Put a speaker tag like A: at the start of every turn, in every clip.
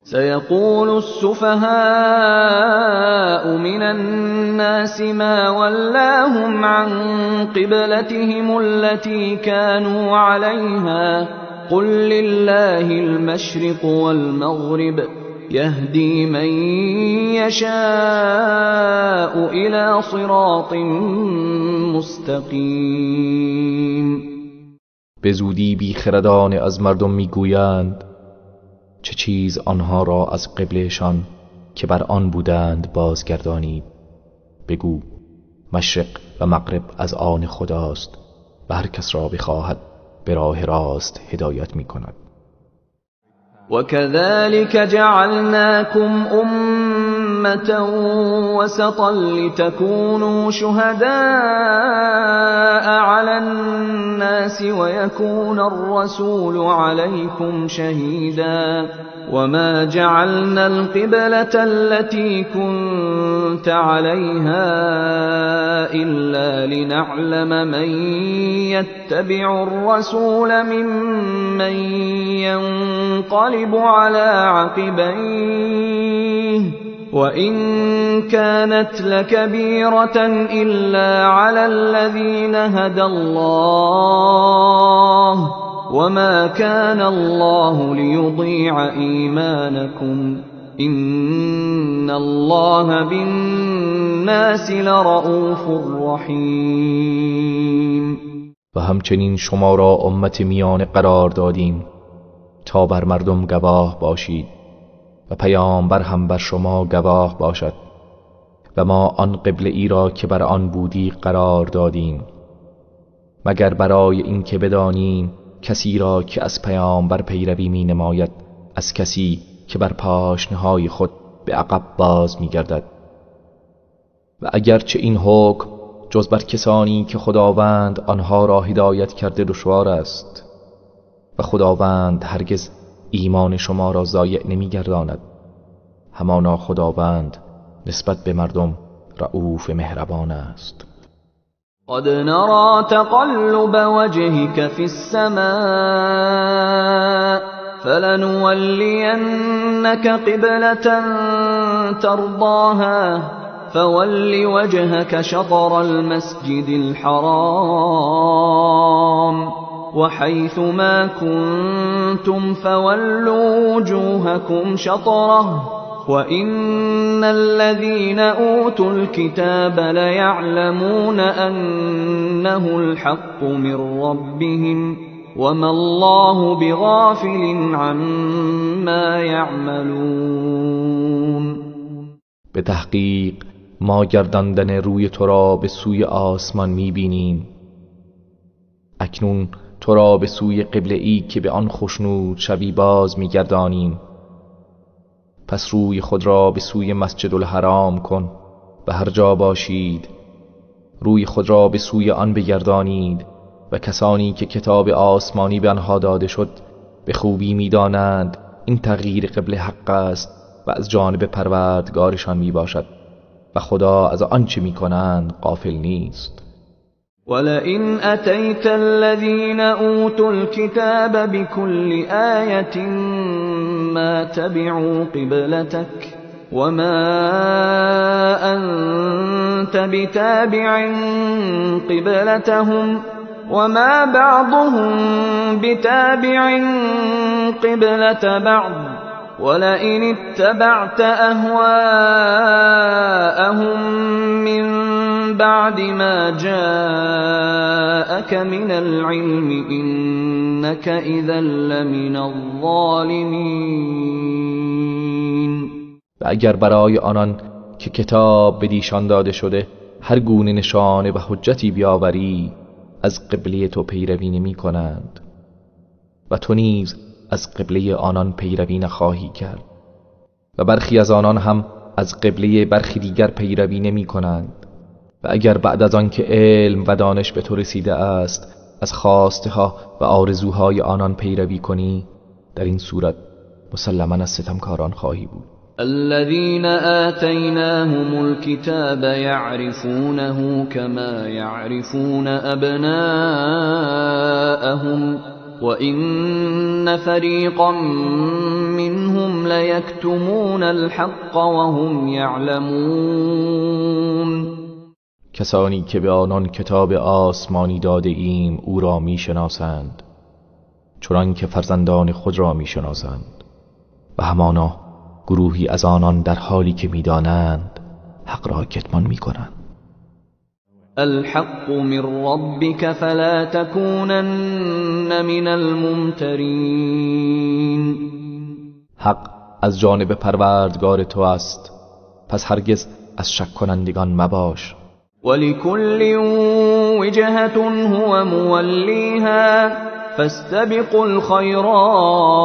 A: سيقول السفهاء من الناس ما ولاهم عن قبلتهم التي كانوا عليها قل لله المشرق والمغرب يهدي من يشاء إلى صراط مستقیم.
B: به زودی بیخردان از مردم میگویند چه چیز آنها را از قبلهشان که بر آن بودند بازگردانید. بگو مشرق و مغرب از آن خداست و هر کس را بخواهد به راه راست هدایت میکند.
A: وكذلك جعلناكم أمة وسطا لتكونوا شهداء على الناس ويكون الرسول عليكم شهيدا وما جعلنا القبلة التي كنت عليها إلا لنعلم من يتبع الرسول ممن ينقلب على عقبيه وإن كانت لكبيرة إلا على الذين هدى الله وما كان الله ليضيع إيمانكم إن الله بالناس لرؤوف رحیم.
B: و همچنین شما را امت میان قرار دادیم تا بر مردم گواه باشید و پیامبر هم بر شما گواه باشد و ما آن قبله ای را که بر آن بودی قرار دادیم مگر برای اینکه بدانیم کسی را که از پیامبر پیروی می نماید از کسی که بر پاشنه‌های خود به عقب باز می گردد. و اگرچه این حکم جز بر کسانی که خداوند آنها را هدایت کرده دشوار است و خداوند هرگز ایمان شما را ضایع نمی گرداند. همانا خداوند نسبت به مردم رؤوف مهربان است.
A: قد نرى تقلب وجهك في السماء فلنولينك قبلة ترضاها فول وجهك شطر المسجد الحرام وحيث ما كنتم فولوا وجوهكم شطره وإن الذين أوتوا الكتاب ليعلمون أنه الحق من ربهم وما الله بغافل عما يعملون.
B: به تحقیق ما گرداندن روی تو را به سوی آسمان می‌بینیم. اکنون تو را به سوی قبله‌ای که به آن خوشنود شوی باز می‌گردانیم. پس روی خود را به سوی مسجد الحرام کن و هر جا باشید روی خود را به سوی آن بگردانید و کسانی که کتاب آسمانی به آنها داده شد به خوبی می‌دانند این تغییر قبله حق است و از جانب پروردگارشان میباشد و خدا از آنچه میکنند غافل نیست.
A: ولئن أتيت الذين أوتوا الكتاب بكل آية ما تبعوا قبلتك وما أنت بتابع قبلتهم وما بعضهم بتابع قبلة بعض ولئن اتبعت أهواءهم من بعد ما جاءك من العلم إنك إذا لمن الظالمین.
B: و اگر برای آنان که کتاب بدیشان داده شده هر گونه نشانه و حجتی بیاوری از قبله تو پیروی نمی کنند و تو نیز از قبله آنان پیروی نخواهی کرد و برخی از آنان هم از قبله برخی دیگر پیروی نمی کنند و اگر بعد از آن که علم و دانش به تو رسیده است از خواسته ها و آرزوهای آنان پیروی کنی در این صورت مسلما از ستمکاران خواهی بود.
A: الذين آتيناهم الكتاب يعرفونه كما يعرفون أبناءهم وإن فريقا منهم ليكتمون الحق وهم يعلمون.
B: کسانی که به آنان کتاب آسمانی داده ایم او را میشناسند چنان که فرزندان خود را میشناسند، و همانا گروهی از آنان در حالی که میدانند حق را کتمان میکنند.
A: الحق من ربك فلا تكونن من الممترین.
B: حق از جانب پروردگار تو است، پس هرگز از شک کنندگان مباش.
A: ولكل وجهة هو موليها فاستبقوا الخيرات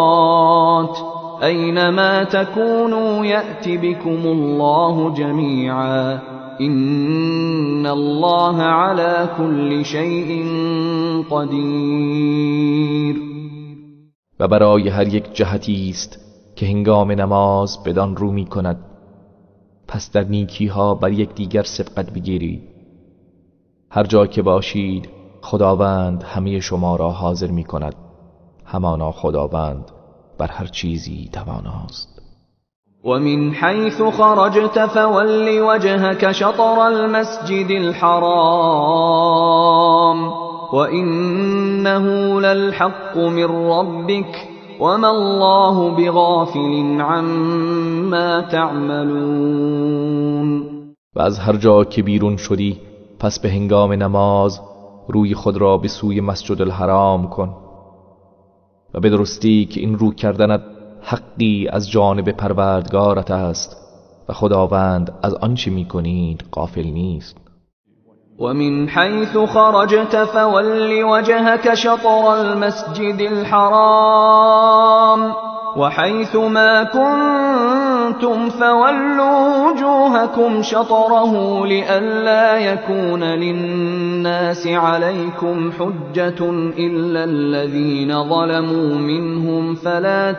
A: أينما تكونوا يأت بكم الله جميعا إن الله على كل شيء قدیر.
B: و برای هر یک جهتی است که هنگام نماز بدان رو می کند، پس در نیکی ها بر یک دیگر سبقت بگیرید. هر جا که باشید خداوند همه شما را حاضر می کند، همانا خداوند بر هر چیزی تواناست.
A: ومن حيث خرجت فول وجهك شطر المسجد الحرام وإنه للحق من ربك وما الله بغافل عما تعملون.
B: و از هر جا که بیرون شدی پس به هنگام نماز روی خود را به سوی مسجد الحرام کن، و به درستی که این رو کردنت حقی از جانب پروردگارت است و خداوند از آنچه میکنید غافل نیست.
A: ومن حيث خرجت فول وجهك شطر المسجد الحرام وحيث ما كنتم فولوا وجوهكم شطره لئلا يكون للناس عليكم حجة إلا الذين ظلموا منهم فلا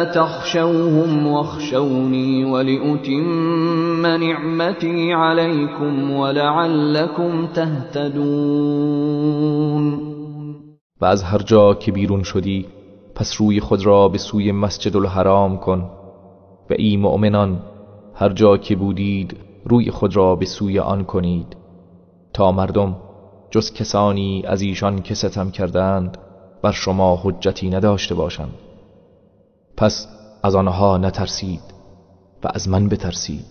A: تخشوهم واخشوني ولأتم نعمتي عليكم ولعلكم تهتدون.
B: و از هر جا که بیرون شدی پس روی خود را به سوی مسجد الحرام کن، و ای مؤمنان هر جا که بودید روی خود را به سوی آن کنید، تا مردم جز کسانی از ایشان که ستم کردند بر شما حجتی نداشته باشند. پس از آنها نترسید و از من بترسید،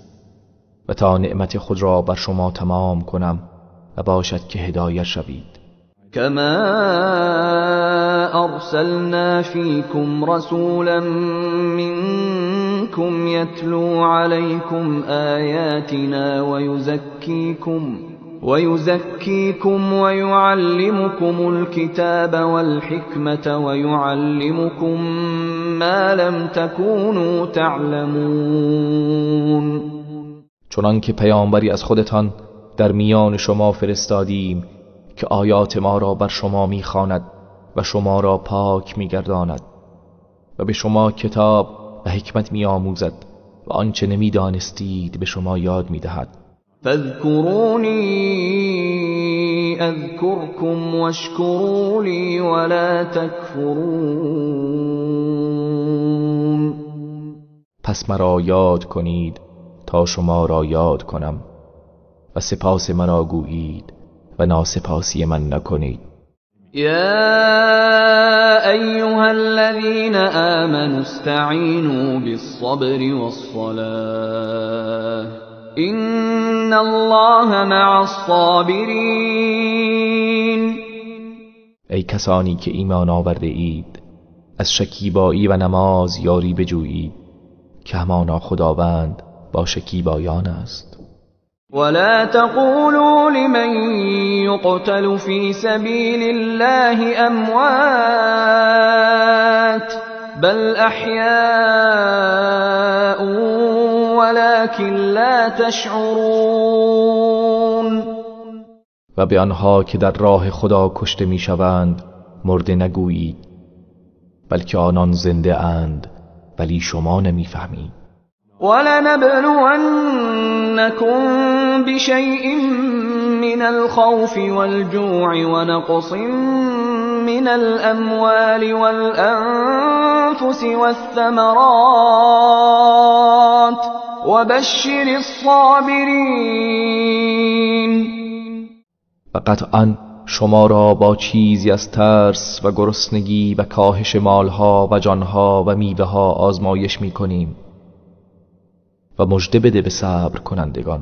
B: و تا نعمت خود را بر شما تمام کنم و باشد که هدایت شوید.
A: كما أرسلنا فيكم رسولا منكم يتلو عليكم آياتنا ويزكيكم ويعلمكم الكتاب والحكمة ويعلمكم ما لم تكونوا تعلمون.
B: چنان که پیامبری از خودتان در میان شما فرستادیم که آیات ما را بر شما میخواند و شما را پاک میگرداند و به شما کتاب و حکمت میآموزد و آنچه نمیدانستید به شما یاد میدهد.
A: فاذكروني اذكركم واشكروا لي ولا تكفرون.
B: پس مرا یاد کنید تا شما را یاد کنم و سپاس مرا گویید و ناسپاسی من نکنید.
A: یا ایها الذین آمنوا استعینوا بالصبر والصلاة إن الله مع الصابرین.
B: ای کسانی که ایمان آورده اید از شکیبایی و نماز یاری بجویید که همانا خداوند با شکیبایان است.
A: ولا تقولوا لمن يقتل في سبيل الله أموات بل أحياء ولكن لا تشعرون.
B: و به آنها که در راه خدا کشته میشوند مرده نگویید، بلکه آنان زنده اند ولی شما نمیفهمید.
A: ولنبلونكم بشيء من الخوف والجوع ونقص من الأموال والأنفس والثمرات وبشر الصابرين.
B: و قطعا شما را با چیزی از ترس و گرسنگی و کاهش مالها و جانها و میوه‌ها آزمایش می‌کنیم و مژده بده به صبر کنندگان.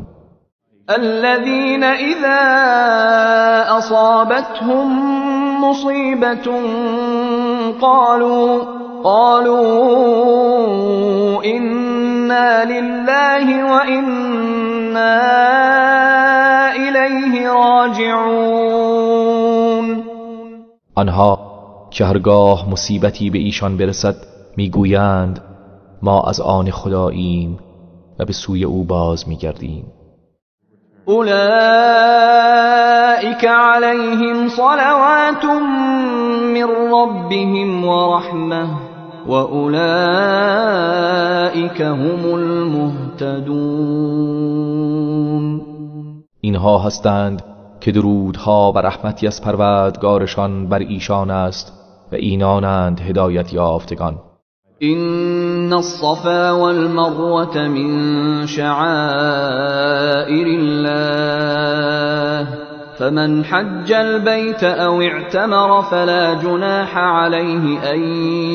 A: الذين إذا أصابتهم مصيبة قالوا إنا لله وإنا إليه راجعون.
B: آنها که هرگاه مصیبتی به ایشان برسد میگویند ما از آن خداییم و به سوی او باز میگردیم.
A: أولئك عليهم صلوات من ربهم ورحمة وأولئك هم المهتدون.
B: اینها هستند که درودها و رحمتی از پروردگارشان بر ایشان است و اینانند هدایت یافتگان.
A: إن الصفا والمروة من شعائر الله فمن حج البيت أو اعتمر فلا جناح عليه أن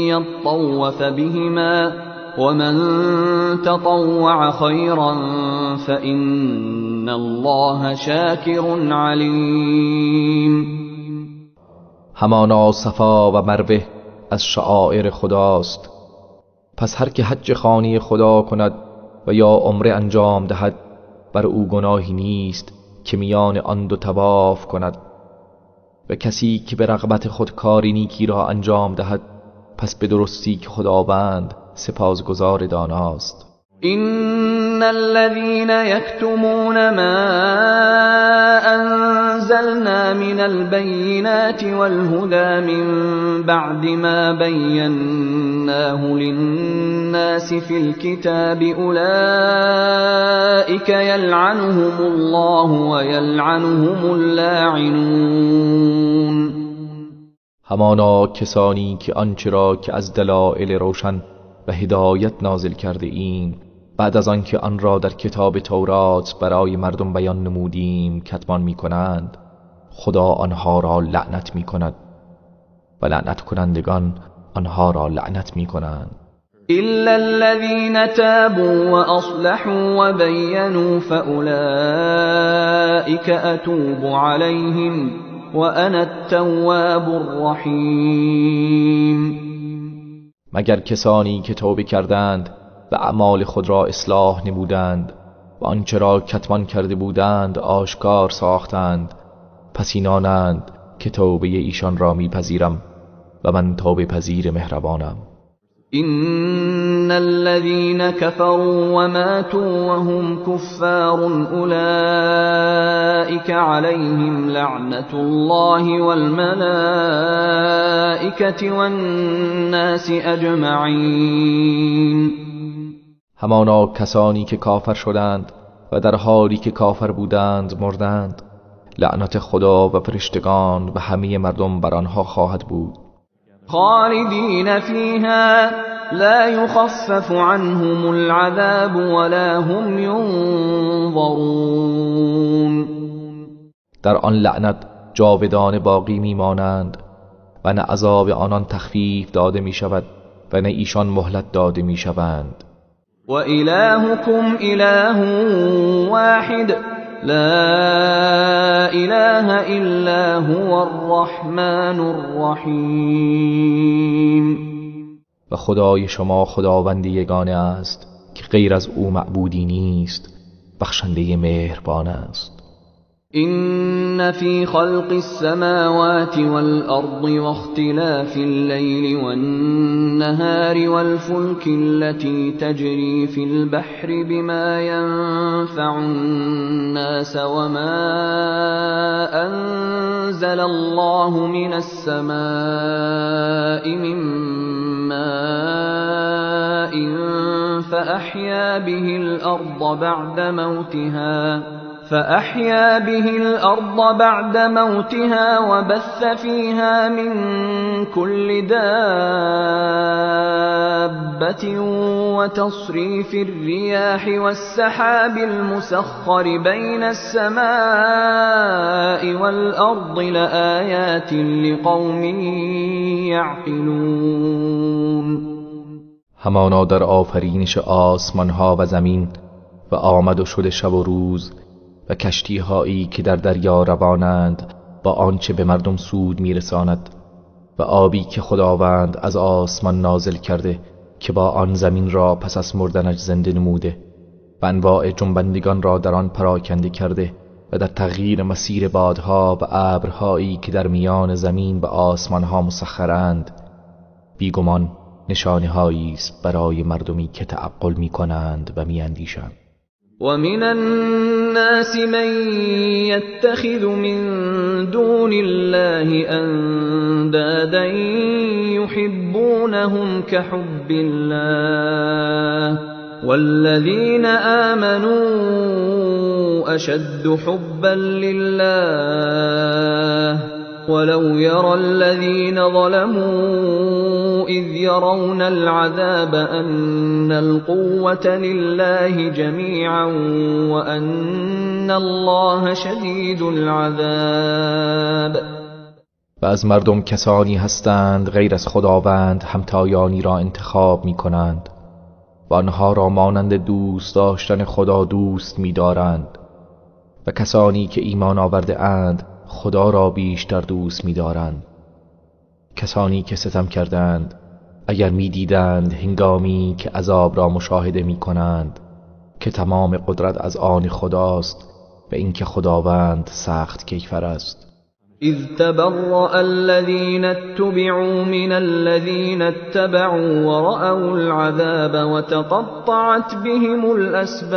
A: يطوف بهما ومن تطوع خيرا فإن الله شاكر عليم.
B: همانا صفا و مروه از شعائر خداست، پس هر که حج خانه خدا کند و یا عمره انجام دهد بر او گناهی نیست که میان آن دو طواف کند، و کسی که به رغبت خود کاری نیکی را انجام دهد پس به درستی که خداوند سپاسگزار داناست.
A: إن الذين يكتمون ما أنزلنا من البينات والهدى من بعد ما بيناه للناس في الكتاب أولئك يلعنهم الله ويلعنهم اللاعنون.
B: همانا کسانی که آنچه را که از دلایل روشن و هدایت نازل کرده ایم بعد از آنکه آن را در کتاب تورات برای مردم بیان نمودیم کتمان می کنند، خدا آنها را لعنت می کند و لعنت کنندگان آنها را لعنت می کنند.
A: إلا الذين تابوا وأصلحوا وبينوا فأولئك أتوب عليهم وأنا التواب الرحيم.
B: مگر کسانی که توبه کردند و اعمال خود را اصلاح نمودند و آنچه را کتمان کرده بودند آشکار ساختند، پس اینانند که توبه ایشان را میپذیرم و من توبه پذیر مهربانم.
A: إن الذين كفروا وماتوا وهم كفار أولئك عليهم لعنة الله والملائكة والناس أجمعين.
B: همانا کسانی که کافر شدند و در حالی که کافر بودند مردند، لعنت خدا و فرشتگان و همه مردم بر آنها خواهد بود.
A: خالدین فیها لا یخفف عنهم العذاب ولا هم ینظرون.
B: در آن لعنت جاودانه باقی میمانند و نه عذاب آنان تخفیف داده می شود و نه ایشان مهلت داده می شوند.
A: و الهکم اله واحد لا اله الا هو الرحمن الرحیم.
B: و خدای شما خداوند یگانه است که غیر از او معبودی نیست، بخشنده مهربان است.
A: إن في خلق السماوات والأرض واختلاف الليل والنهار والفلك التي تجري في البحر بما ينفع الناس وما أنزل الله من السماء من ماء فأحيا به الأرض بعد موتها فأحيا به الأرض بعد موتها وبث فيها من كل دابة وتصريف الرياح والسحاب المسخر بين السماء والأرض لآيات لقوم يعقلون.
B: همانا در آفرینش آسمانها و زمین و آمد و شد شب و روز و کشتی هایی که در دریا روانند با آنچه به مردم سود میرساند و آبی که خداوند از آسمان نازل کرده که با آن زمین را پس از مردنش زنده نموده و انواع جنبندگان را در آن پراکنده کرده و در تغییر مسیر بادها و ابرهایی که در میان زمین و آسمانها مسخرند، بیگمان نشانه هایی است برای مردمی که تعقل میکنند و میاندیشند.
A: ومن الناس من يتخذ من دون الله أندادا يحبونهم كحب الله والذين آمنوا أشد حبا لله ولو يرى الذين ظلموا إذ يرون العذاب أن القوة لله جميعا وأن الله شديد العذاب.
B: و از مردم کسانی هستند غیر از خداوند همتایانی را انتخاب می کنند و آنها را مانند دوست داشتن خدا دوست می دارند و کسانی که ایمان آورده اند خدا را بیشتر دوست می‌دارند. کسانی که ستم کردند اگر می‌دیدند هنگامی که عذاب را مشاهده می‌کنند که تمام قدرت از آن خداست و اینکه خداوند سخت کیفر است.
A: اذ تبرأ الذين اتبعوا من الذين اتبعوا ورأوا العذاب وتقطعت بهم الأسباب.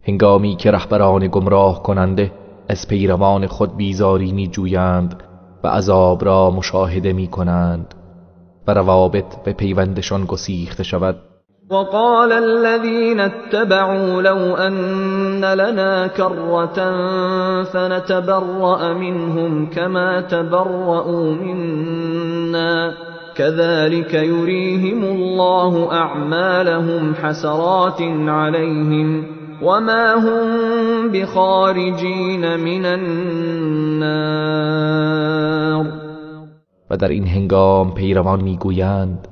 B: هنگامی که رهبران گمراه کننده از پیروان خود بیزاری می جویند و عذاب را مشاهده می کنند و روابط به پیوندشان گسیخته شود.
A: وقال الذين اتبعوا لو أن لنا كرة فنتبرأ منهم كما تبرؤوا منا كذلك يريهم الله أعمالهم حسرات عليهم وما هم بخارجین من النار.
B: و در این هنگام پیروان میگویند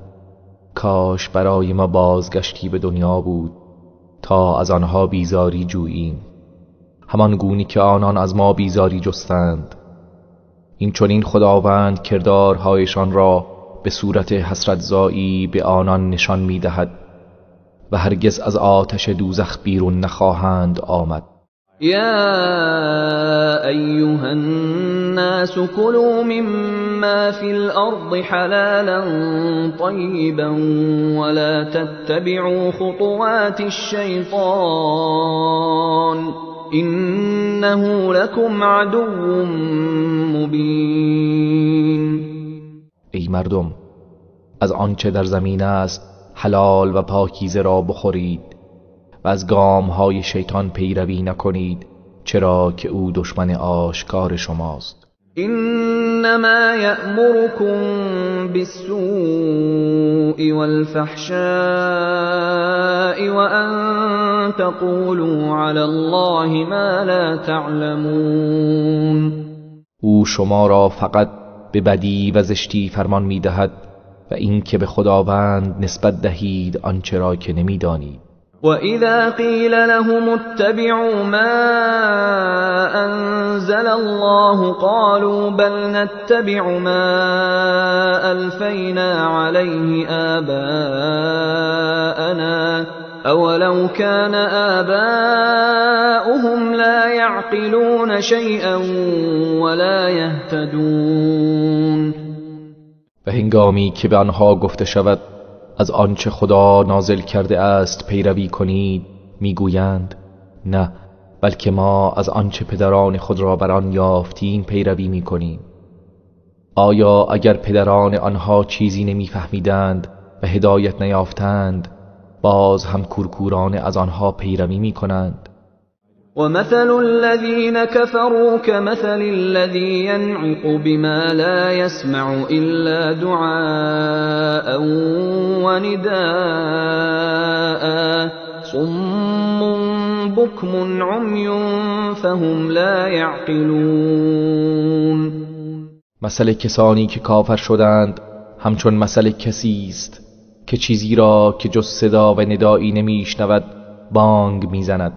B: کاش برای ما بازگشتی به دنیا بود تا از آنها بیزاری جوییم، همان گونی که آنان از ما بیزاری جستند. این چنین خداوند کردارهایشان را به صورت حسرتزایی به آنان نشان میدهد و هرگز از آتش دوزخ بیرون نخواهند آمد.
A: یا ایها الناس كلوا مما فی الارض حلالا طیبا ولا تتبعوا خطوات الشیطان انه لكم عدو مبین.
B: ای مردم، از آنچه در زمین است حلال و پاکیزه را بخورید و از گام‌های شیطان پیروی نکنید، چرا که او دشمن آشکار شماست.
A: انما یأمرکم بالسوء والفحشاء وان تقولوا علی الله ما لا تعلمون.
B: او شما را فقط به بدی و زشتی فرمان می‌دهد و این که به خداوند نسبت دهید آنچه را که نمی‌دانید.
A: وَإِذَا قِيلَ لَهُمُ اتَّبِعُوا مَا أَنزَلَ اللَّهُ قَالُوا بَلْ نَتَّبِعُ مَا أَلْفَيْنَا عَلَيْهِ آبَاءَنَا أَوَلَوْ كَانَ آبَاؤُهُمْ لَا يَعْقِلُونَ شَيْئًا وَلَا يَهْتَدُونَ.
B: و هنگامی که به آنها گفته شود از آنچه خدا نازل کرده است پیروی کنید، میگویند نه، بلکه ما از آنچه پدران خود را بر آن یافتیم پیروی میکنیم. آیا اگر پدران آنها چیزی نمیفهمیدند و هدایت نیافتند، باز هم کورکورانه از آنها پیروی میکنند؟
A: ومثل الذين كفروا كمثل الذي ينعق بما لا يسمع إلا دعاء ونداء صم بكم عمي فهم لا يعقلون.
B: مثل کسانی که کافر شدند همچون مثل کسی است که چیزی را که جز صدا و ندایی نمیشنود بانگ میزند.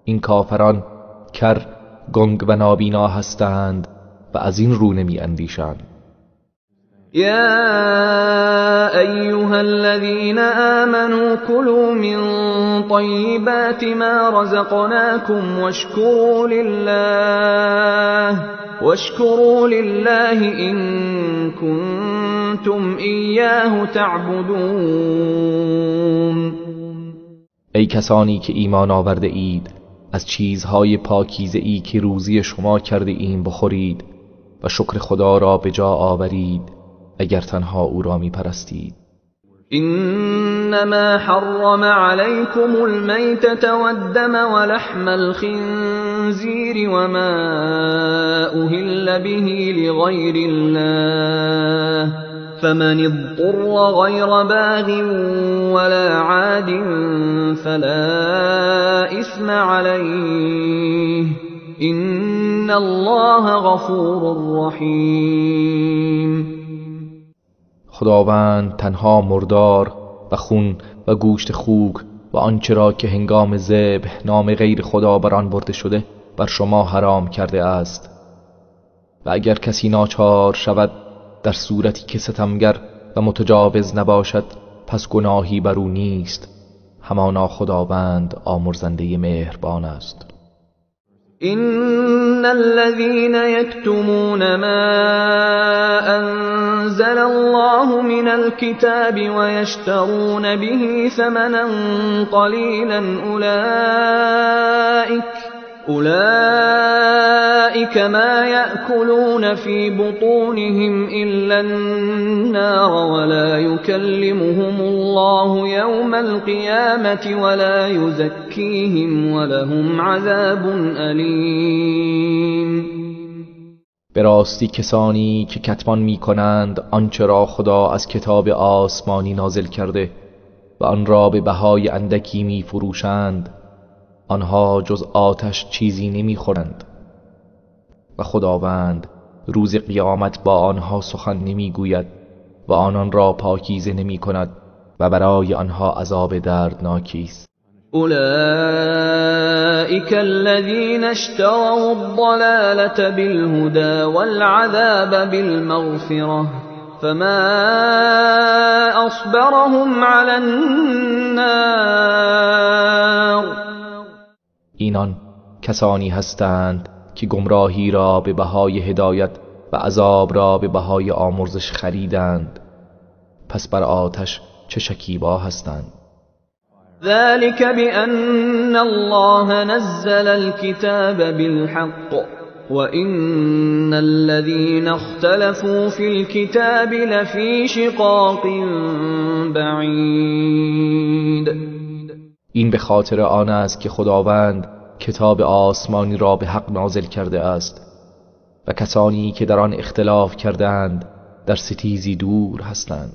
B: این کافران کر، گنگ و نابینا هستند و از این رو نمی اندیشند.
A: یا ایها الذین آمنوا كلوا من طیبات ما رزقناكم واشكروا لله إن كنتم إياه تعبدون.
B: ای کسانی که ایمان آورده اید، از چیزهای پاکیزه ای که روزی شما کرده ایم بخورید و شکر خدا را به جا آورید اگر تنها او را می پرستید.
A: انما حرم عليكم الميتة والدم ولحم الخنزير وما أهل به لغير الله فمن اضطر غير باغ ولا عاد فلا إثم عليه إن الله غفور رحيم.
B: خداوند تنها مردار و خون و گوشت خوک و آنچه را که هنگام ذبح نام غیر خدا بر آن برده شده بر شما حرام کرده است. و اگر کسی ناچار شود در صورتی که ستمگر و متجاوز نباشد پس گناهی بر او نیست، همانا خداوند آمرزنده مهربان است.
A: إن الذين يكتمون ما أنزل الله من الكتاب ويشترون به ثمنا قليلا أولئك ما يأكلون في بطونهم إلا النار ولا يكلمهم الله يوم القيامة ولا يزكيهم ولهم عذاب أليم.
B: به راستی کسانی که کتمان می کنند آنچه را خدا از کتاب آسمانی نازل کرده و آن را به بهای اندکی می فروشند، آنها جز آتش چیزی نمیخورند و خداوند روز قیامت با آنها سخن نمیگوید و آنان را پاکیزه نمی کند و برای آنها عذاب دردناکی است.
A: اولئک الذین اشتروا الضلالة بالهدى والعذاب بالمغفرة فما اصبرهم علی النار.
B: اینان کسانی هستند که گمراهی را به بهای هدایت و عذاب را به بهای آمرزش خریدند، پس بر آتش چه شکیبا هستند.
A: ذلك بأن الله نزل الكتاب بالحق وإن الذين اختلفوا في الكتاب لفي شقاق بعید.
B: این به خاطر آن است که خداوند کتاب آسمانی را به حق نازل کرده است و کسانی که در آن اختلاف کردند در ستیزی دور هستند.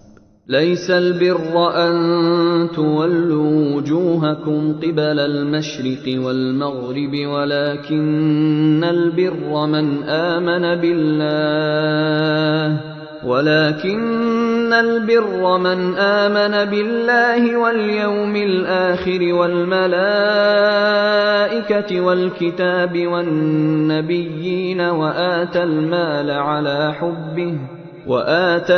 A: لیس البر ان تولوا وجوهكم قبل المشرق والمغرب ولكن البر من آمن بالله ولكن البر من آمن بالله واليوم الآخر والملائكة والكتاب والنبيين وآتى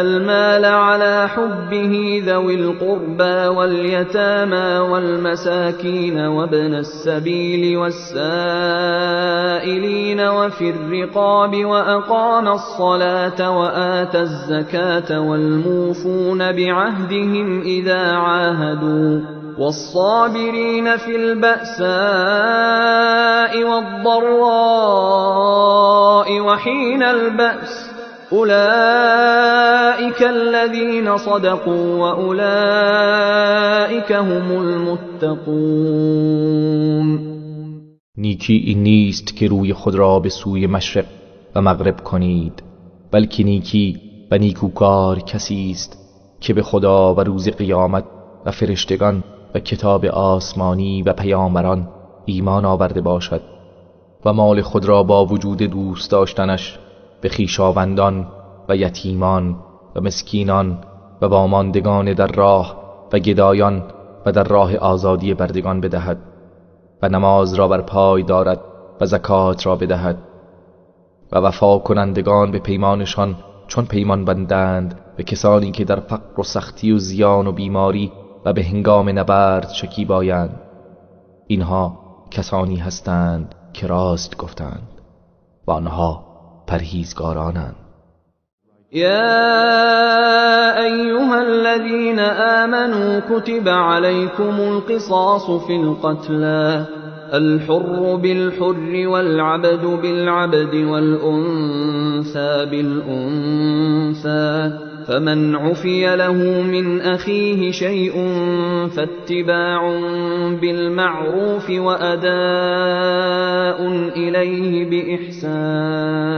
A: المال على حبه ذوي القربى واليتامى والمساكين وابن السبيل والسائلين وفي الرقاب وأقام الصلاة وآتى الزكاة والموفون بعهدهم إذا عاهدوا والصابرين في البأساء والضراء وحين البأس أولئك الذين صدقوا وأولئك هم المتقون.
B: نیکی این نیست که روی خود را به سوی مشرق و مغرب کنید، بلکه نیکی و نیکوکار کسی است که به خدا و روز قیامت و فرشتگان و کتاب آسمانی و پیامبران ایمان آورده باشد و مال خود را با وجود دوست داشتنش به خویشاوندان و یتیمان و مسکینان و واماندگان در راه و گدایان و در راه آزادی بردگان بدهد و نماز را بر پای دارد و زکات را بدهد و وفا کنندگان به پیمانشان چون پیمان بندند به کسانی که در فقر و سختی و زیان و بیماری و به هنگام نبرد شکیبایند. اینها کسانی هستند که راست گفتند و آنها پرهیزگارانند.
A: يا أيها الذين آمنوا كتب عليكم القصاص في القتلى الحر بالحر والعبد بالعبد والأنثى بالأنثى فمن عفي له من أخيه شيء فاتباع بالمعروف وأداء إليه بإحسان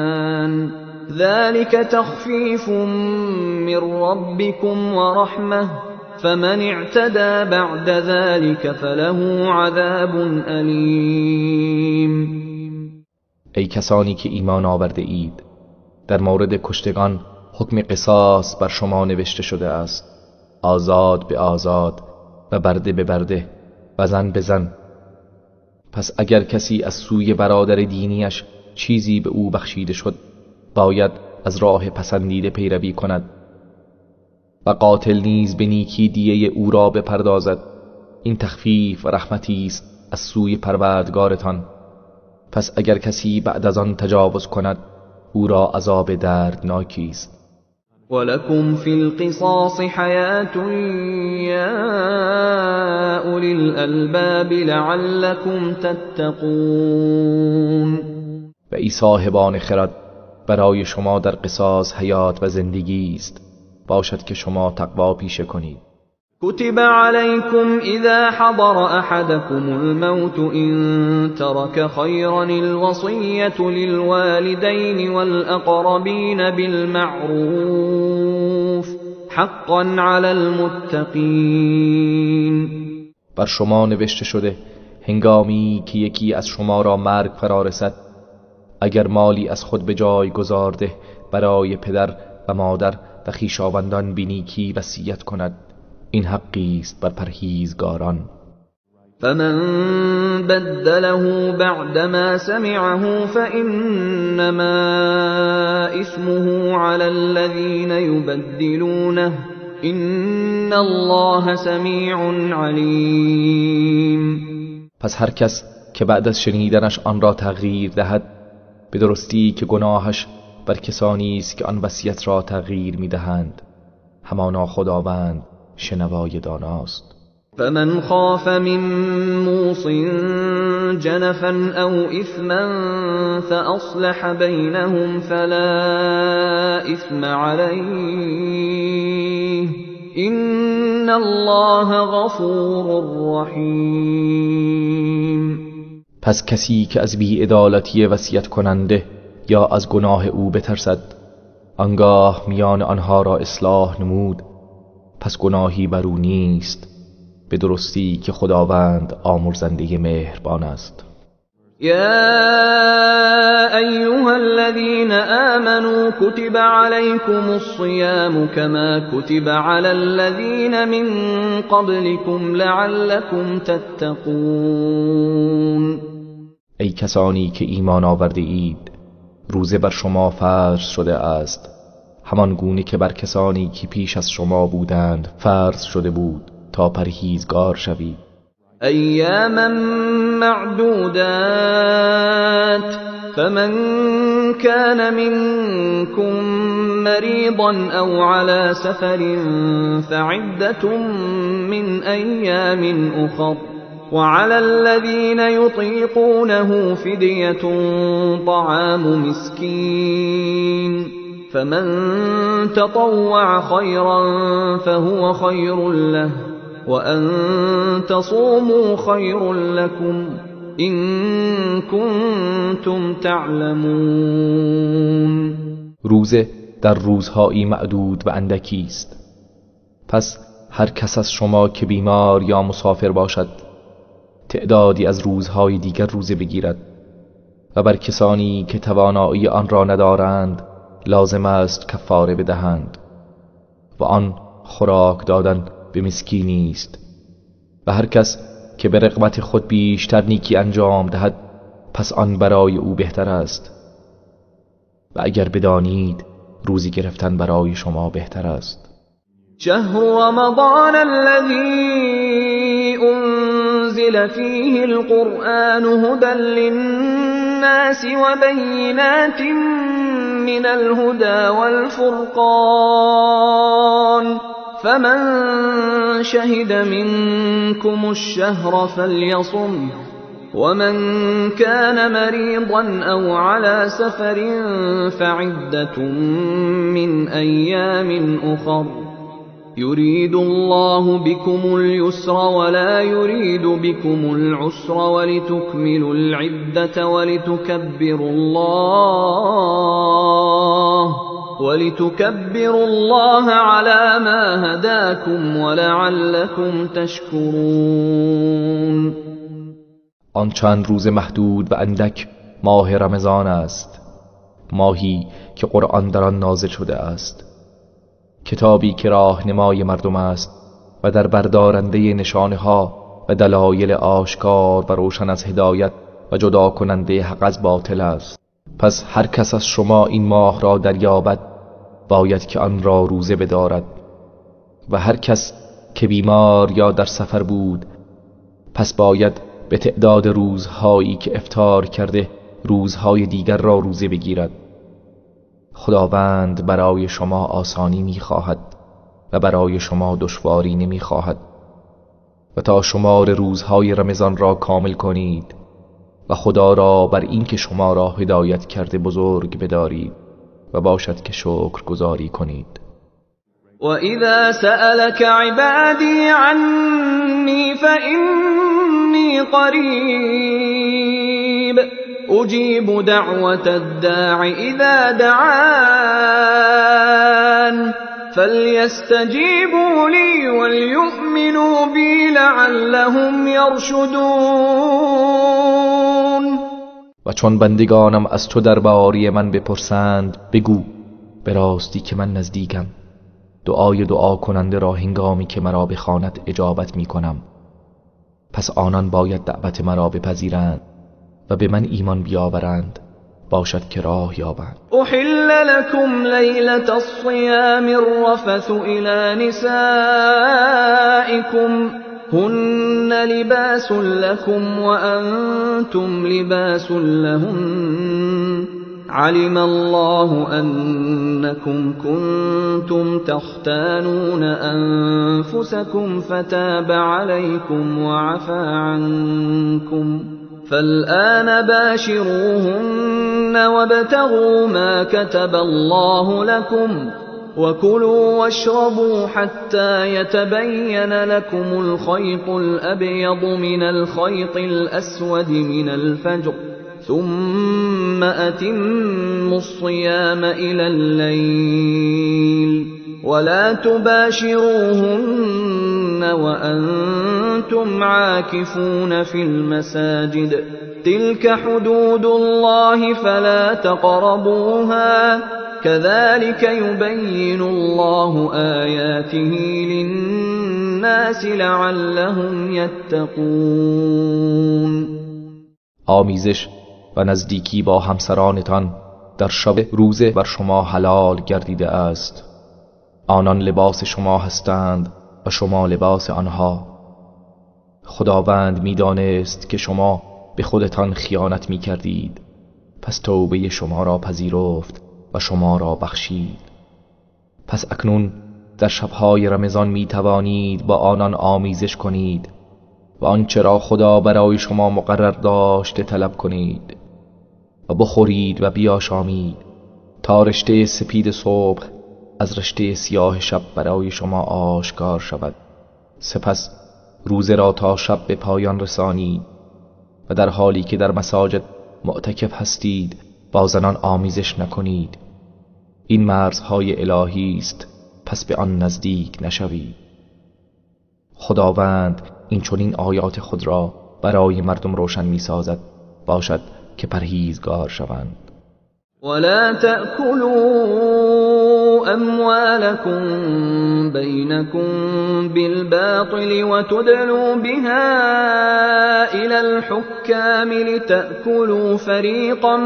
A: ذلك تخفيف من ربكم ورحمة فمن اعتدى بعد ذلك فله عذاب أليم.
B: ای کسانی که ایمان آورده اید، در مورد کشتگان حکم قصاص بر شما نوشته شده است، آزاد به آزاد و برده به برده و زن به زن. پس اگر کسی از سوی برادر دینیش چیزی به او بخشیده شد، باید از راه پسندیده پیروی کند و قاتل نیز به نیکی دیه او را بپردازد. این تخفیف و رحمتی است از سوی پروردگارتان. پس اگر کسی بعد از آن تجاوز کند، او را عذاب دردناکی است.
A: ولکم فی القصاص حیات یا اولی الالباب لعلکم تتقون.
B: و ای صاحبان خرد، برای شما در قصاص حیات و زندگی است، باشد که شما تقوا پیشه کنید.
A: كتب عليكم إذا حضر أحدكم الموت إن ترك خيرا الوصية للوالدين والأقربين بالمعروف حقا على المتقين.
B: بر شما نوشته شده هنگامی که یکی از شما را مرگ فرا رسد، اگر مالی از خود به جای گذارده برای پدر و مادر و خویشاوندان به نیکی وصیت کند، این حقی است بر پرهیزگاران.
A: فمن بدله بعدما سمعه فإنما إثمه على الذين يبدلونه إن الله سمیع علیم.
B: پس هر کس که بعد از شنیدنش آن را تغییر دهد، به درستی که گناهش بر کسانی است که آن وصیت را تغییر می‌دهند. همانا خداوند شنوای داناست.
A: فمن خاف من موص جنفا او اثما فاصلح بینهم فلا اثم علیه ان الله غفور رحیم.
B: پس کسی که از بی‌عدالتی وصیت کننده یا از گناه او بترسد، آنگاه میان آنها را اصلاح نمود، پس گناهی بر او نیست، به درستی که خداوند آمرزنده مهربان است.
A: یا ایها الذین آمنوا کتب علیکم الصیام کما کتب علی الذین من قبلکم لعلکم تتقون.
B: ای کسانی که ایمان آورده اید، روزه بر شما فرض شده است، همان گونه که بر کسانی که پیش از شما بودند فرض شده بود، تا پرهیزگار شوید.
A: ایاما معدودات فمن كان منكم مريضا او على سفر فعدة من ایام اخر وعلى الذين يطيقونه فدية طعام مسكين فمن تطوع خيرا فهو خير له وأن تصوموا خير لكم إن كنتم تعلمون.
B: روزه در روزهایی معدود و اندکی است. پس هر کس از شما که بیمار یا مسافر باشد تعدادی از روزهای دیگر روزه بگیرد و بر کسانی که توانایی آن را ندارند لازم است کفاره بدهند و آن خوراک دادن به مسکینی است. و هر کس که به رغبت خود بیشتر نیکی انجام دهد پس آن برای او بهتر است و اگر بدانید روزی گرفتن برای شما بهتر است.
A: شهر رمضان الذي أنزل فيه القرآن هدى للناس وبينات من الهدى والفرقان فمن شهد منكم الشهر فليصمه ومن كان مريضا أو على سفر فعدة من أيام أخر يريد الله بكم اليسر ولا يريد بكم العسر ولتكملوا العدة ولتكبروا الله على ما هداكم ولعلكم تشكرون.
B: آن چند روز محدود و اندک ماه رمضان است، ماهی که قرآن در آن نازل شده است، کتابی که راهنمای مردم است و در بردارنده نشانه ها و دلایل آشکار و روشن از هدایت و جدا کننده حق از باطل است. پس هر کس از شما این ماه را دریابد باید که آن را روزه بدارد و هر کس که بیمار یا در سفر بود پس باید به تعداد روزهایی که افطار کرده روزهای دیگر را روزه بگیرد. خداوند برای شما آسانی می‌خواهد و برای شما دشواری نمی‌خواهد و تا شمار روزهای رمضان را کامل کنید و خدا را بر این که شما را هدایت کرده بزرگ بدارید و باشد که شکر گزاری کنید.
A: وَإِذَا سَأَلَكَ عِبَادِي عَنِّي فَإِنِّي قَرِيبٌ أُجِيبُ دَعْوَةَ الدَّاعِ إِذَا دَعَانِ فَلْيَسْتَجِيبُوا لِي وَلْيُؤْمِنُوا بِي لَعَلَّهُمْ يَرْشُدُونَ.
B: و چون بندگانم از تو درباره من بپرسند بگو به راستی که من نزدیکم، دعای دعا کننده را هنگامی که مرا بخواند اجابت می کنم. پس آنان باید دعوت مرا بپذیرند و به من ایمان بیاورند، باشد که راه یابند.
A: احل لكم لیلة الصیام الرفث الى نسائكم هن لباس لكم وانتم لباس لهن علم الله انكم كنتم تختانون انفسكم فتاب عليكم وعفى عنكم فالآن باشروهن وابتغوا ما كتب الله لكم وكلوا واشربوا حتى يتبين لكم الخيط الأبيض من الخيط الأسود من الفجر ثم أتموا الصيام إلى الليل ولا تباشروهن وأنتم عاكفون في المساجد تلك حدود الله فلا تقربوها كذلك يبين الله آياته للناس لعلهم يتقون.
B: آمیزش و نزدیکی با همسرانتان در شب روزه بر شما حلال گردیده است. آنان لباس شما هستند و شما لباس آنها. خداوند می‌دانست که شما به خودتان خیانت می‌کردید، پس توبه شما را پذیرفت و شما را بخشید. پس اکنون در شب‌های رمضان می‌توانید با آنان آمیزش کنید و آنچه را خدا برای شما مقرر داشته طلب کنید و بخورید و بیاشامید تا رشته سپید صبح از رشته سیاه شب برای شما آشکار شود. سپس روزه را تا شب به پایان رسانید و در حالی که در مساجد معتکف هستید با زنان آمیزش نکنید. این مرزهای الهی است، پس به آن نزدیک نشوید. خداوند این چنین آیات خود را برای مردم روشن می سازد، باشد که پرهیزگار شوند.
A: ولا تأكلوا أموالكم بينكم بالباطل وتدلوا بها إلى الحكام لتأكلوا فريقا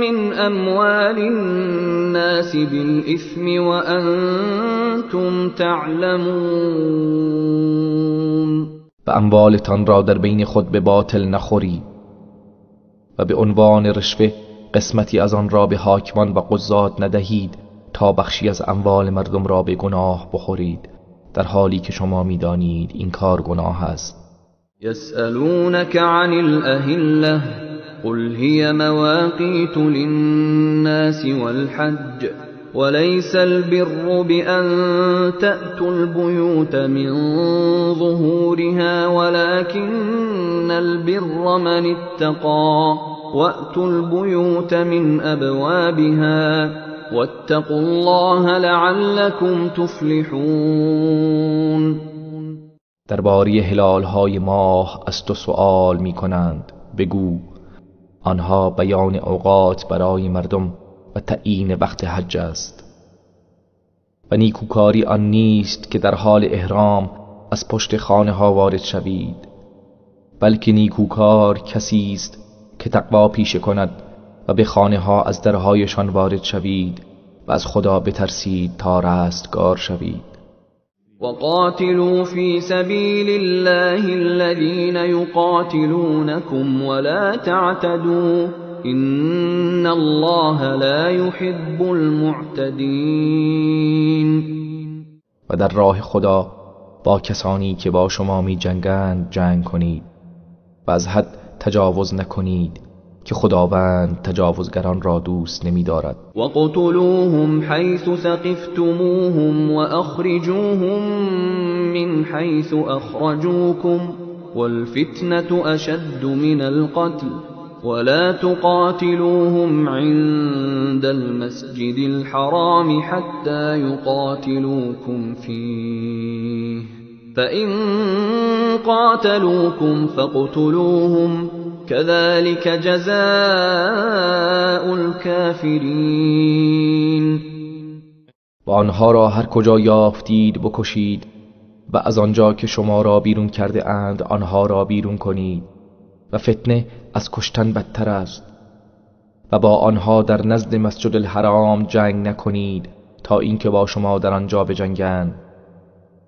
A: من أموال الناس بالإثم وأنتم تعلمون.
B: و اموالتان را در بین خود به باطل نخورید و به عنوان رشوه قسمتی از آن را به حاکمان و قضات ندهید تا بخشی از اموال مردم را به گناه بخورید، در حالی که شما میدانید این کار گناه است.
A: یسألونک عن الأهلة قل هي مواقیت للناس والحج وليس البر بأن تأتوا البيوت من ظهورها ولكن البر من اتقى وأتوا البيوت من أبوابها واتقوا الله لعلكم تفلحون.
B: درباره هلال‌های ماه از تو سؤال می‌کنند، بگو آنها بیان اوقات برای مردم و تعیین وقت حج است. و نیکوکاری آن نیست که در حال احرام از پشت خانه ها وارد شوید، بلکه نیکوکار کسی است که تقوا پیشه کند و به خانه ها از درهایشان وارد شوید و از خدا بترسید تا رستگار شوید.
A: وقاتلوا في سبيل الله الذين يقاتلونكم ولا تعتدوا إن الله لا يحب المعتدين.
B: و در راه خدا با کسانی که با شما می جنگند جنگ کنید و از حد تجاوز نکنید که خداوند تجاوزگران را دوست نمی دارد.
A: وقتلوهم حیث ثقفتموهم واخرجوهم من حیث اخرجوکم والفتنة اشد من القتل ولا تقاتلوهم عند المسجد الحرام حتى يقاتلوكم فيه فإن قاتلوكم فاقتلوهم كذلك جزاء الكافرين.
B: و آنها را هر کجا یافتید بکشید و از آنجا که شما را بیرون کرده اند آنها را بیرون کنید و فتنه از کشتن بدتر است. و با آنها در نزد مسجد الحرام جنگ نکنید تا اینکه با شما در آنجا بجنگند.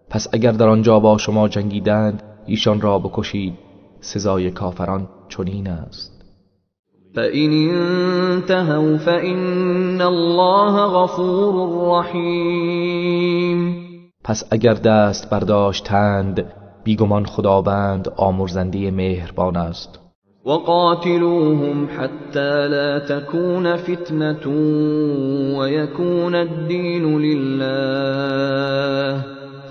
B: پس اگر در آنجا با شما جنگیدند ایشان را بکشید، سزای کافران چنین است.
A: فإن انتهوا فإن الله غفور رحیم.
B: پس اگر دست برداشتند بیگمان خداوند آمرزنده مهربان است.
A: وقاتلوهم حتى لا تكون فتنة ويكون الدين لله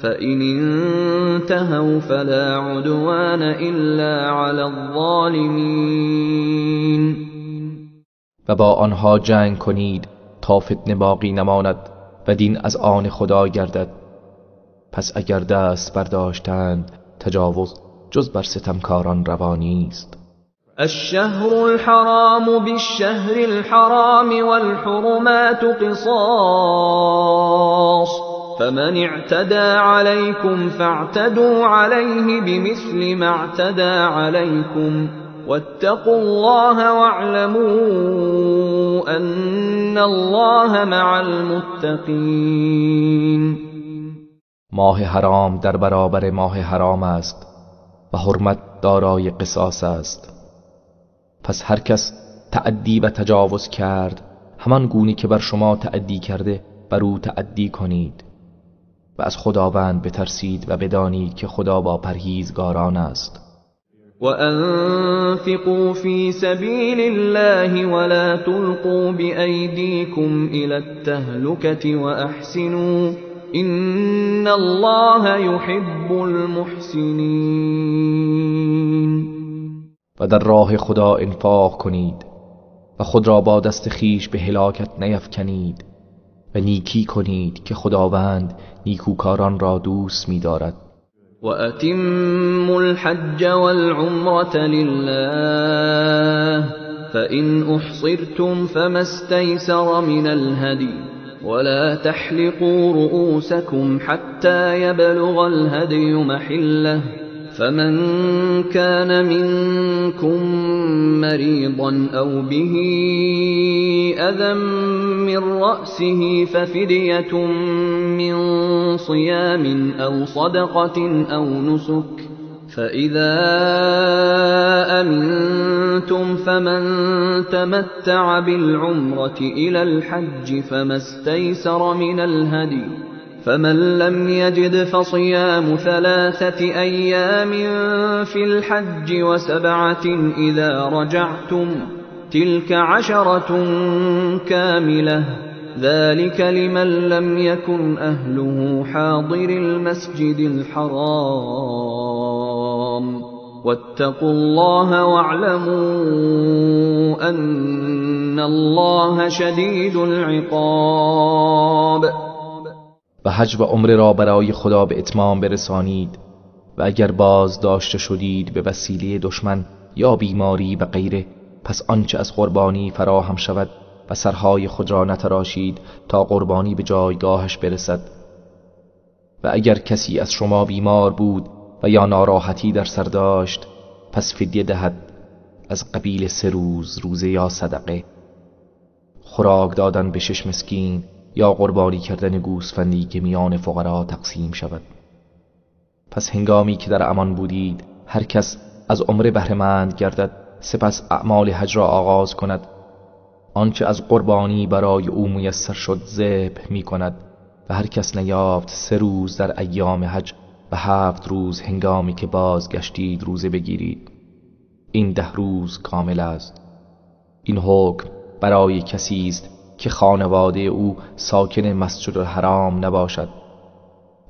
A: فإن انتهوا فلا عدوان إلا على الظالمين.
B: و با آنها جنگ کنید تا فتنه باقی نماند و دین از آن خدا گردد. پس اگر دست برداشتند تجاوز جز بر ستمکاران روا نیست.
A: الشهر الحرام بالشهر الحرام والحرمات قصاص فمن اعتدى عليكم فاعتدوا عليه بمثل ما اعتدى عليكم واتقوا الله واعلموا أن الله مع المتقين.
B: ماه حرام در برابر ماه حرام است و حرمت دارای قصاص است. پس هر کس تعدی و تجاوز کرد همان گونه که بر شما تعدی کرده بر او تعدی کنید و از خداوند بترسید و بدانید که خدا با پرهیزگاران است.
A: وأنفقوا في سبيل الله ولا تلقوا بأيديكم إلى التهلكة وأحسنوا إن الله يحب المحسنين.
B: و در راه خدا انفاق کنید و خود را با دست خیش به هلاکت نیفکنید و نیکی کنید که خداوند نیکوکاران را دوست می‌دارد.
A: وأتموا الحج والعمرة لله فإن أحصرتم فما استيسر من الهدي ولا تحلقوا رؤوسكم حتى يبلغ الهدي محله فمن كان منكم مريضا أو به أذى من رأسه ففدية من صيام أو صدقة أو نسك فإذا أمنتم فمن تمتع بالعمرة إلى الحج فما استيسر من الهدي فمن لم يجد فصيام 3 أيام في الحج و7 إذا رجعتم تلك 10 كاملة ذلك لمن لم يكن أهله حاضر المسجد الحرام واتقوا الله واعلموا أن الله شديد العقاب.
B: و حج و عمره را برای خدا به اتمام برسانید و اگر باز داشته شدید به وسیله دشمن یا بیماری و غیره، پس آنچه از قربانی فراهم شود و سرهای خود را نتراشید تا قربانی به جایگاهش برسد. و اگر کسی از شما بیمار بود و یا ناراحتی در سر داشت، پس فدیه دهد از قبیل 3 روز روزه یا صدقه، خوراک دادن به 6 مسکین یا قربانی کردن گوسفندی که میان فقرا تقسیم شود. پس هنگامی که در امان بودید، هر کس از عمره بهره‌مند گردد، سپس اعمال حج را آغاز کند. آنچه از قربانی برای او میسر شد ذبح می کند و هر کس نیافت 3 روز در ایام حج و 7 روز هنگامی که بازگشتید روزه بگیرید. این 10 روز کامل است. این حکم برای کسی است که خانواده او ساکن مسجد الحرام نباشد.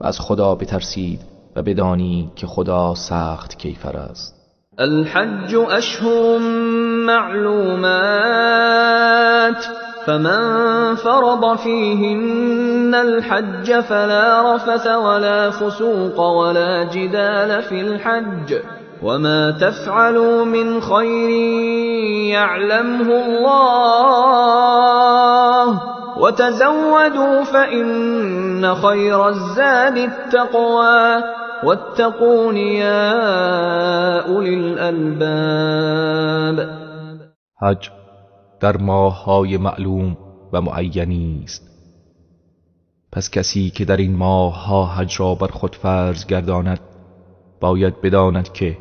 B: و از خدا بترسید و بدانید که خدا سخت کیفر است.
A: الحج أشهر معلومات فمن فرض فيهن الحج فلا رفث ولا فسوق ولا جدال في الحج وما تفعلوا من خير يعلمه الله وتزودوا فإن خير الزاد التقوى واتقون يا أولي الألباب.
B: حج در ماه‌های معلوم و معینی است. پس کسی که در این ماه‌ها حج را بر خود فرض گرداند باید بداند که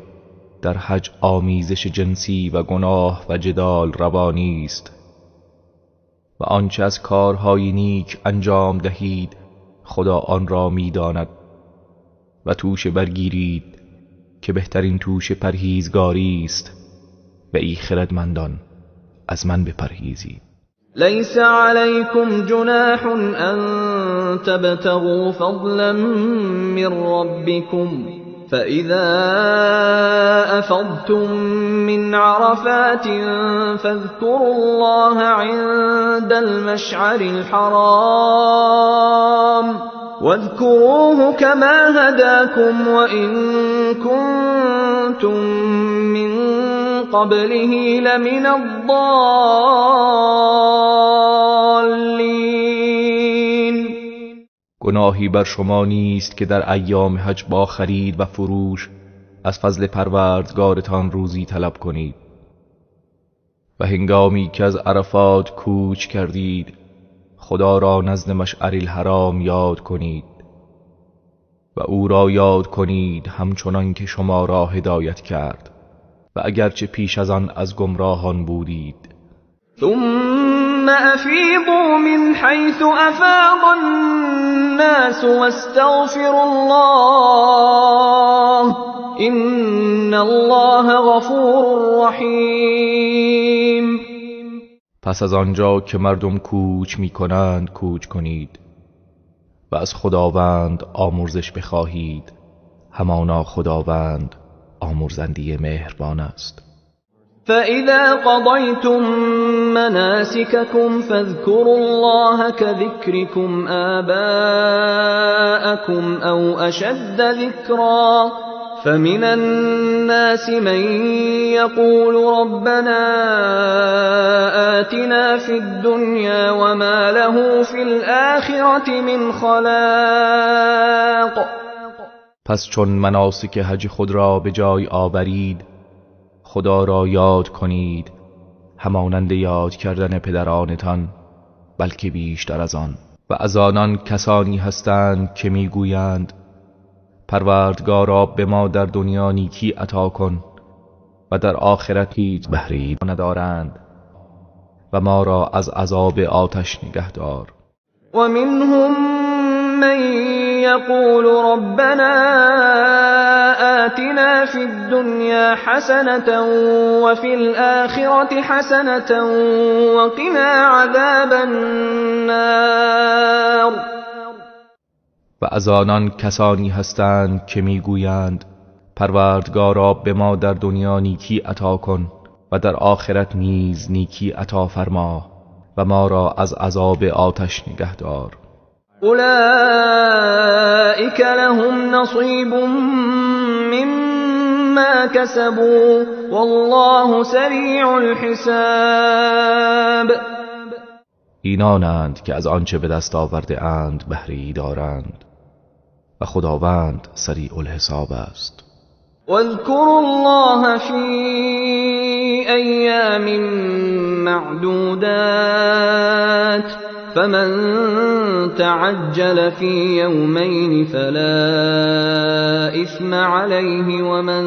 B: در حج آمیزش جنسی و گناه و جدال روا نیست و آنچه از کارهای نیک انجام دهید خدا آن را می‌داند. و توشه برگیرید که بهترین توشه پرهیزگاری است و ای خردمندان از من بپرهیزید.
A: لیس علیکم جناح ان تبتغوا فضلا من ربکم فإذا أفضتم من عرفات فاذكروا الله عند المشعر الحرام واذكروه كما هداكم وإن كنتم من قبله لمن الضالين.
B: گناهی بر شما نیست که در ایام حج با خرید و فروش از فضل پروردگارتان روزی طلب کنید و هنگامی که از عرفات کوچ کردید خدا را نزد مشعر الحرام یاد کنید و او را یاد کنید همچنان که شما را هدایت کرد و اگرچه پیش از آن از گمراهان بودید.
A: ثم افیضوا من حیث افاض الناس واستغفروا الله ان الله غفور رحیم.
B: پس از آنجا که مردم کوچ می کنند کوچ کنید و از خداوند آمرزش بخواهید، همانا خداوند آمرزنده مهربان است.
A: فإذا قضيتم مناسككم فاذكروا الله كذكركم آباءكم أو أشد ذكرا فمن الناس من يقول ربنا آتنا في الدنيا وما له في الآخرة من خلاق.
B: پس چون مناسک حج خود را به جای آورید خدا را یاد کنید همانند یاد کردن پدرانتان، بلکه بیشتر از آن. و از آنان کسانی هستند که میگویند پروردگارا به ما در دنیا نیکی عطا کن و در آخرت هیچ بهره‌ای ندارند و ما را از عذاب آتش نگه دار.
A: و منهم من يقول ربنا آتنا في الدنيا حسنة وفي الآخرة حسنة وقنا عذاب النار.
B: و از آنان کسانی هستند که میگویند پروردگارا به ما در دنیا نیکی عطا کن و در آخرت نیز نیکی عطا فرما و ما را از عذاب آتش نگه دار.
A: اولئک لهم نصیب مما کسبوا والله سریع الحساب.
B: اینانند که از آنچه به دست آورده اند بهره‌ای دارند و خداوند سریع الحساب است.
A: واذکروا الله فی ایام معدودات فمن تعجل في يومين فلا إثم عليه ومن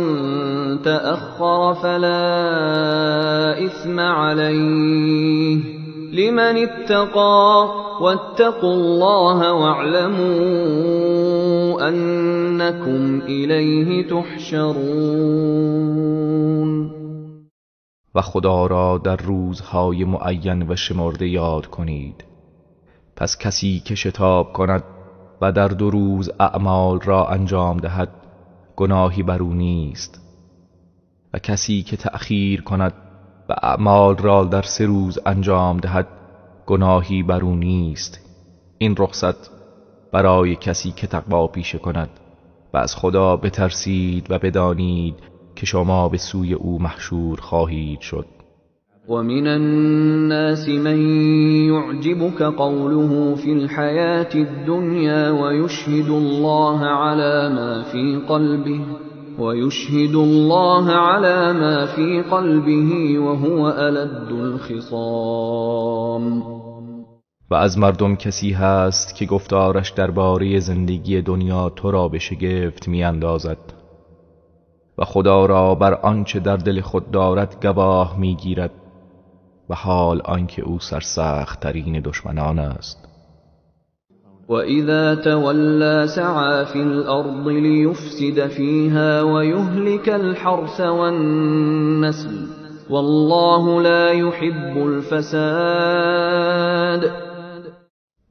A: تأخر فلا إثم عليه لمن اتقى واتقوا الله واعلموا أنكم إليه تحشرون.
B: و خدا را در روزهای معین و شمرده یاد کنید. پس کسی که شتاب کند و در 2 روز اعمال را انجام دهد گناهی بر او نیست، و کسی که تأخیر کند و اعمال را در 3 روز انجام دهد گناهی بر او نیست. این رخصت برای کسی که تقوا پیشه کند و از خدا بترسید و بدانید که شما به سوی او محشور خواهید شد.
A: ومن الناس من يعجبك قوله في الحياة الدنيا ويشهد الله على ما في قلبه ويشهد الله على ما في قلبه وهو ألد الخصام.
B: و از مردم کسی هست که گفتارش درباره زندگی دنیا تو را به شگفت می‌اندازد و خدا را بر آنچه در دل خود دارد گواه می‌گیرد و حال آنکه او سرسخت ترین دشمنان است.
A: و اذا تولى سعى في الارض ليفسد فيها ويهلك الحرث والنسل والله لا يحب الفساد.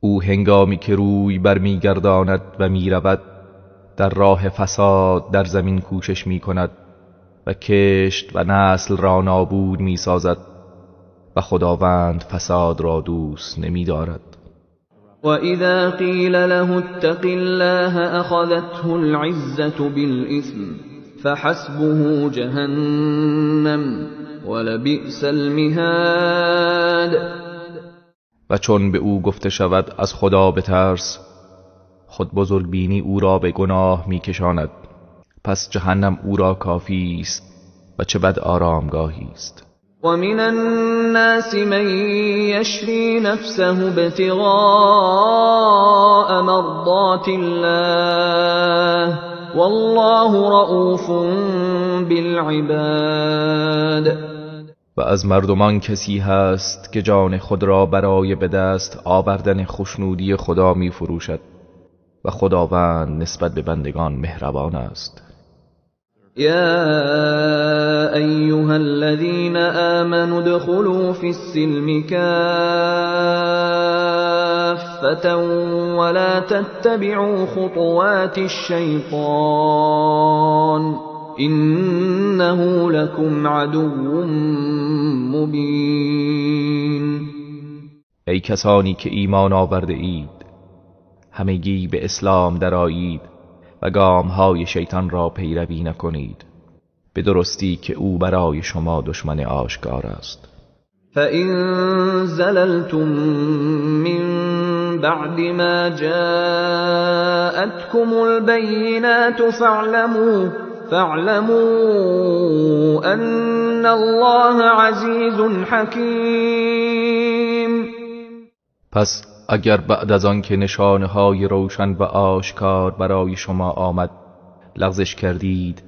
B: او هنگامی که روی برمیگرداند و میرود در راه فساد در زمین کوشش میکند و کشت و نسل را نابود میسازد و خداوند فساد را دوست نمی‌دارد.
A: و اذا قیل له اتق الله اخذته العزة بالإثم فحسبه جهنم ولبئس المهاد.
B: و چون به او گفته شود از خدا بترس، خود بزرگ بینی او را به گناه میکشاند، پس جهنم او را کافی است و چه بد آرامگاهی است.
A: ومن الناس من يشري نفسه ابتغاء مرضات الله والله رؤوف بالعباد.
B: و از مردمان کسی هست که جان خود را برای به دست آوردن خوشنودی خدا می فروشد و خداوند نسبت به بندگان مهربان است.
A: یا ایها الذین آمنوا ادخلوا فی السلم کافة ولا تتبعوا خطوات الشیطان إنه لكم عدو مبین.
B: ای کسانی که ایمان آورده اید، همگی به اسلام درآیید و گامهای شیطان را پیروی نکنید، به درستی که او برای شما دشمن آشکار است.
A: فَإِن زَلَلْتُم مِّن بَعْدِ مَا جَاءَتْكُمُ الْبَيِّنَاتُ فَاعْلَمُوا أَنَّ اللَّهَ عَزِيزٌ حَكِيمٌ.
B: پس اگر بعد از آن که نشانه‌های روشن و آشکار برای شما آمد لغزش کردید،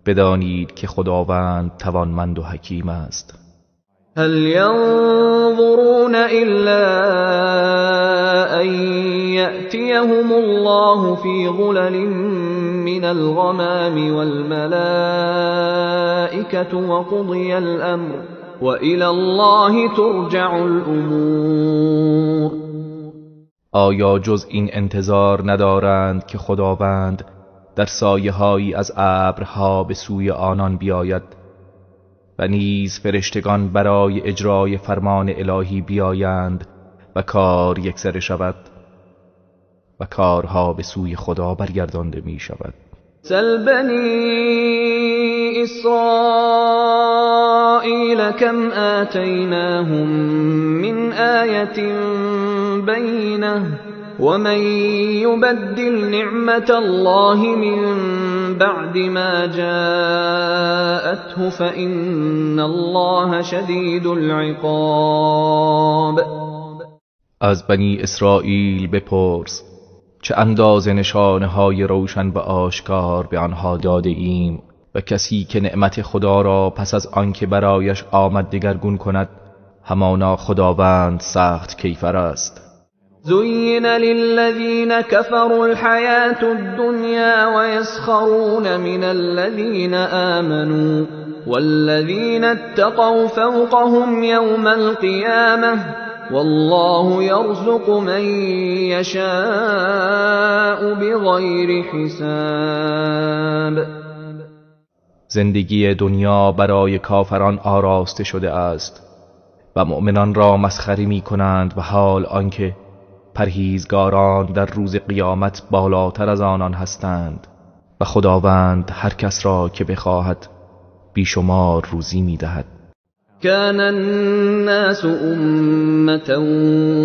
B: بدانید که خداوند توانمند و حکیم است.
A: هل ينظرون إلا أن يأتيهم الله في ظلل من الغمام والملائكة وقضي الأمر وإلى الله ترجع الأمور.
B: آیا جز این انتظار ندارند که خداوند در سایه‌هایی از ابرها به سوی آنان بیاید و نیز فرشتگان برای اجرای فرمان الهی بیایند و کار یکسره شود و کارها به سوی خدا برگردانده می شود؟
A: سل بنی اسرائیل کم آتیناهم من آیة بینة ومن يبدل نعمة الله من بعد ما جاءته فإن الله شدید العقاب.
B: از بنی اسرائیل بپرس چه اندازه نشانه‌های روشن و آشکار به آنها داده ایم و کسی که نعمت خدا را پس از آنکه برایش آمد دگرگون کند، همانا خداوند سخت کیفر است.
A: زين للذين كفروا الحياة الدنيا ويسخرون من الذين آمنوا والذين اتقوا فوقهم يوم القيامة والله يرزق من يشاء بغير حساب.
B: زندگی دنیا برای کافران آراسته شده است و مؤمنان را مسخره می کنند و حال آنکه پرهیزگاران در روز قیامت بالاتر از آنان هستند و خداوند هر کس را که بخواهد بیشمار روزی می دهد.
A: كان الناس أمة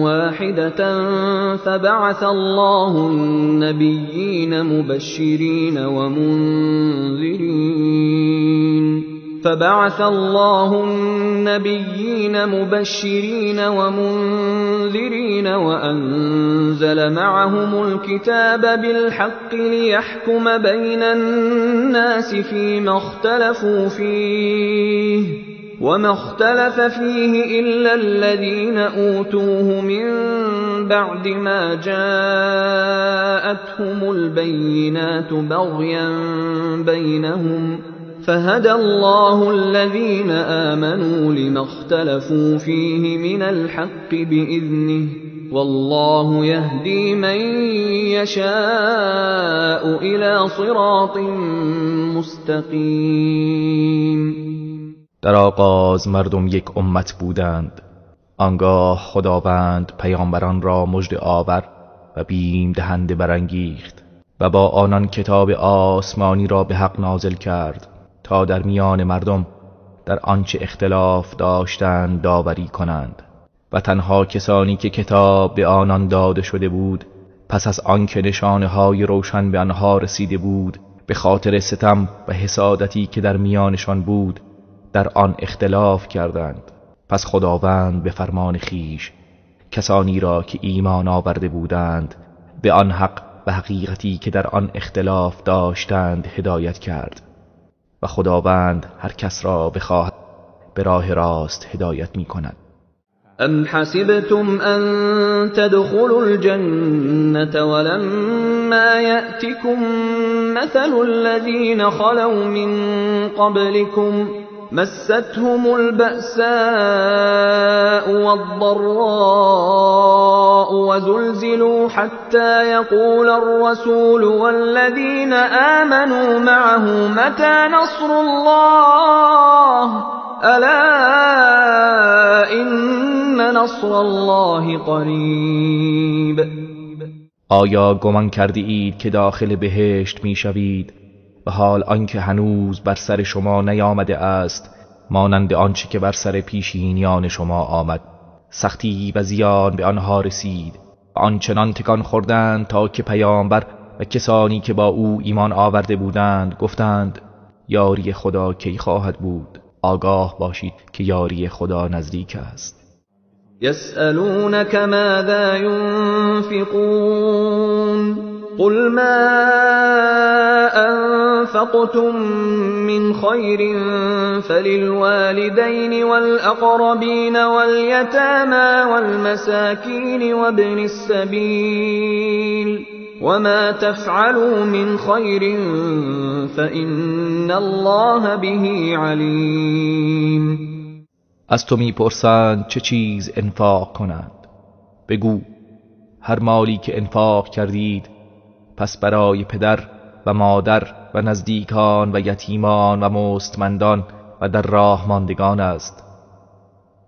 A: واحدة فبعث الله النبيين مبشرين ومنذرين وأنزل معهم الكتاب بالحق ليحكم بين الناس فيما اختلفوا فيه وما اختلف فيه إلا الذين أوتوه من بعد ما جاءتهم البينات بغيا بينهم فهدى الله الذين آمنوا لما اختلفوا فيه من الحق بإذنه والله يهدي من يشاء إلى صراط مستقيم.
B: در آغاز مردم یک امت بودند، آنگاه خداوند پیامبران را مژده آور و بیم دهنده برانگیخت و با آنان کتاب آسمانی را به حق نازل کرد تا در میان مردم در آنچه اختلاف داشتند داوری کنند و تنها کسانی که کتاب به آنان داده شده بود پس از آنکه نشانه‌های روشن به آنها رسیده بود به خاطر ستم و حسادتی که در میانشان بود در آن اختلاف کردند. پس خداوند به فرمان خیش کسانی را که ایمان آورده بودند به آن حق و حقیقتی که در آن اختلاف داشتند هدایت کرد و خداوند هر کس را بخواهد به راه راست هدایت می کند.
A: ام حسبتم ان تدخلوا الجنة ولما يأتكم مثل الذين خلوا من قبلكم مستهم البأساء والضراء وزلزلوا حتى يقول الرسول والذين آمنوا معه متى نصر الله ألا إن نصر الله قریب.
B: آیا گمان کرده اید که داخل بهشت می شوید و حال آنکه هنوز بر سر شما نیامده است مانند آنچه که بر سر پیشینیان شما آمد؟ سختی و زیان به آنها رسید و آنچنان تکان خوردند تا که پیامبر و کسانی که با او ایمان آورده بودند گفتند یاری خدا کی خواهد بود؟ آگاه باشید که یاری خدا نزدیک است.
A: یسألونک ماذا ینفقون قل ما أنفقتم من خير فللوالدين والأقربين واليتامى والمساكين وابن السبيل وما تفعلوا من خير فإن الله به عليم.
B: از تو میپرسند چه چیز انفاق کنند؟ بگو هر مالی که انفاق کردید پس برای پدر و مادر و نزدیکان و یتیمان و مستمندان و در راه ماندگان است.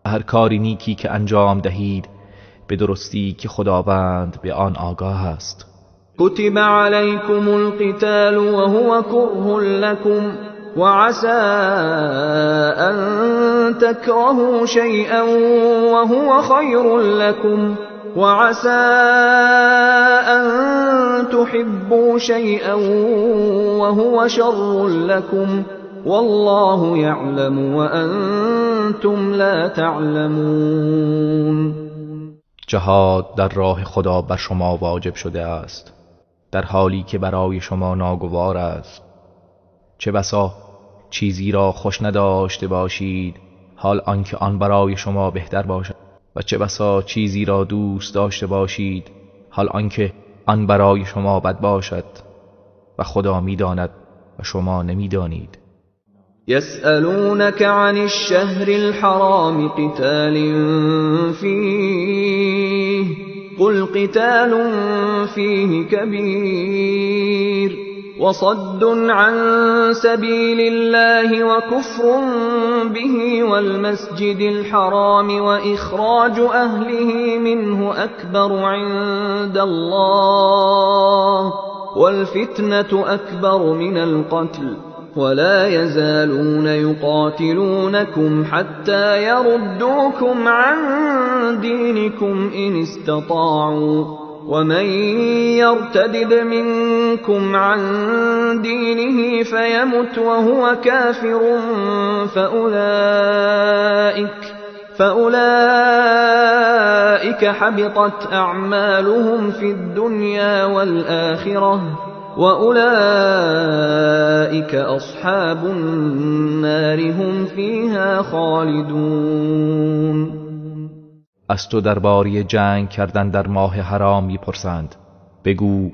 B: هر کاری نیکی که انجام دهید به درستی که خداوند به آن آگاه است.
A: کتب علیکم القتال وهو کره لکم وعسى ان تکرهوا شیئا وهو خیر لکم وعسى أن تحبوا شيئا وهو شر لكم والله يعلم وأنتم لا تعلمون.
B: جهاد در راه خدا بر شما واجب شده است در حالی که برای شما ناگوار است. چه بسا چیزی را خوش نداشته باشید حال آنکه آن برای شما بهتر باشد، و چه بسا چیزی را دوست داشته باشید حال آنکه آن برای شما بد باشد، و خدا میداند و شما نمیدانید.
A: یسألونک عن الشهر الحرام قتال فیه قل قتال فیه کبیر وصد عن سبيل الله وكفر به والمسجد الحرام وإخراج أهله منه أكبر عند الله والفتنة أكبر من القتل ولا يزالون يقاتلونكم حتى يردوكم عن دينكم إن استطاعوا ومن يرتدد منكم عن دينه فيمت وهو كافر فأولئك حبطت أعمالهم في الدنيا والآخرة وأولئك أصحاب النار هم فيها خالدون.
B: از تو درباره جنگ کردن در ماه حرام میپرسند. بگو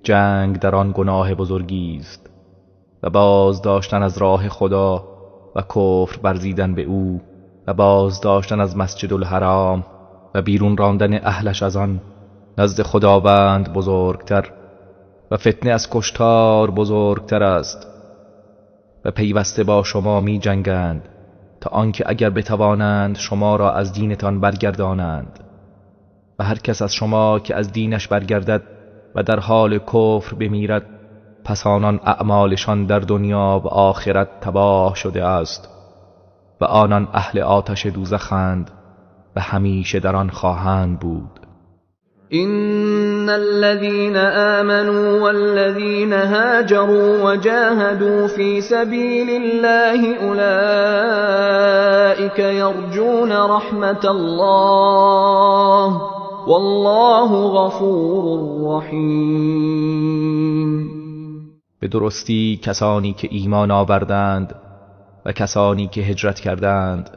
B: جنگ در آن گناه بزرگی است و باز داشتن از راه خدا و کفر ورزیدن به او و باز داشتن از مسجد الحرام و بیرون راندن اهلش از آن نزد خداوند بزرگتر و فتنه از کشتار بزرگتر است. و پیوسته با شما می جنگند تا آنکه اگر بتوانند شما را از دینتان برگردانند. و هر کس از شما که از دینش برگردد و در حال کفر بمیرد، پس آنان اعمالشان در دنیا و آخرت تباه شده است و آنان اهل آتش دوزخند و همیشه در آن خواهند بود.
A: إن الذين آمنوا والذين هاجروا وجاهدوا في سبيل الله أولئك يرجون رحمة الله والله غفور رحیم.
B: به درستی کسانی که ایمان آوردند و کسانی که هجرت کردند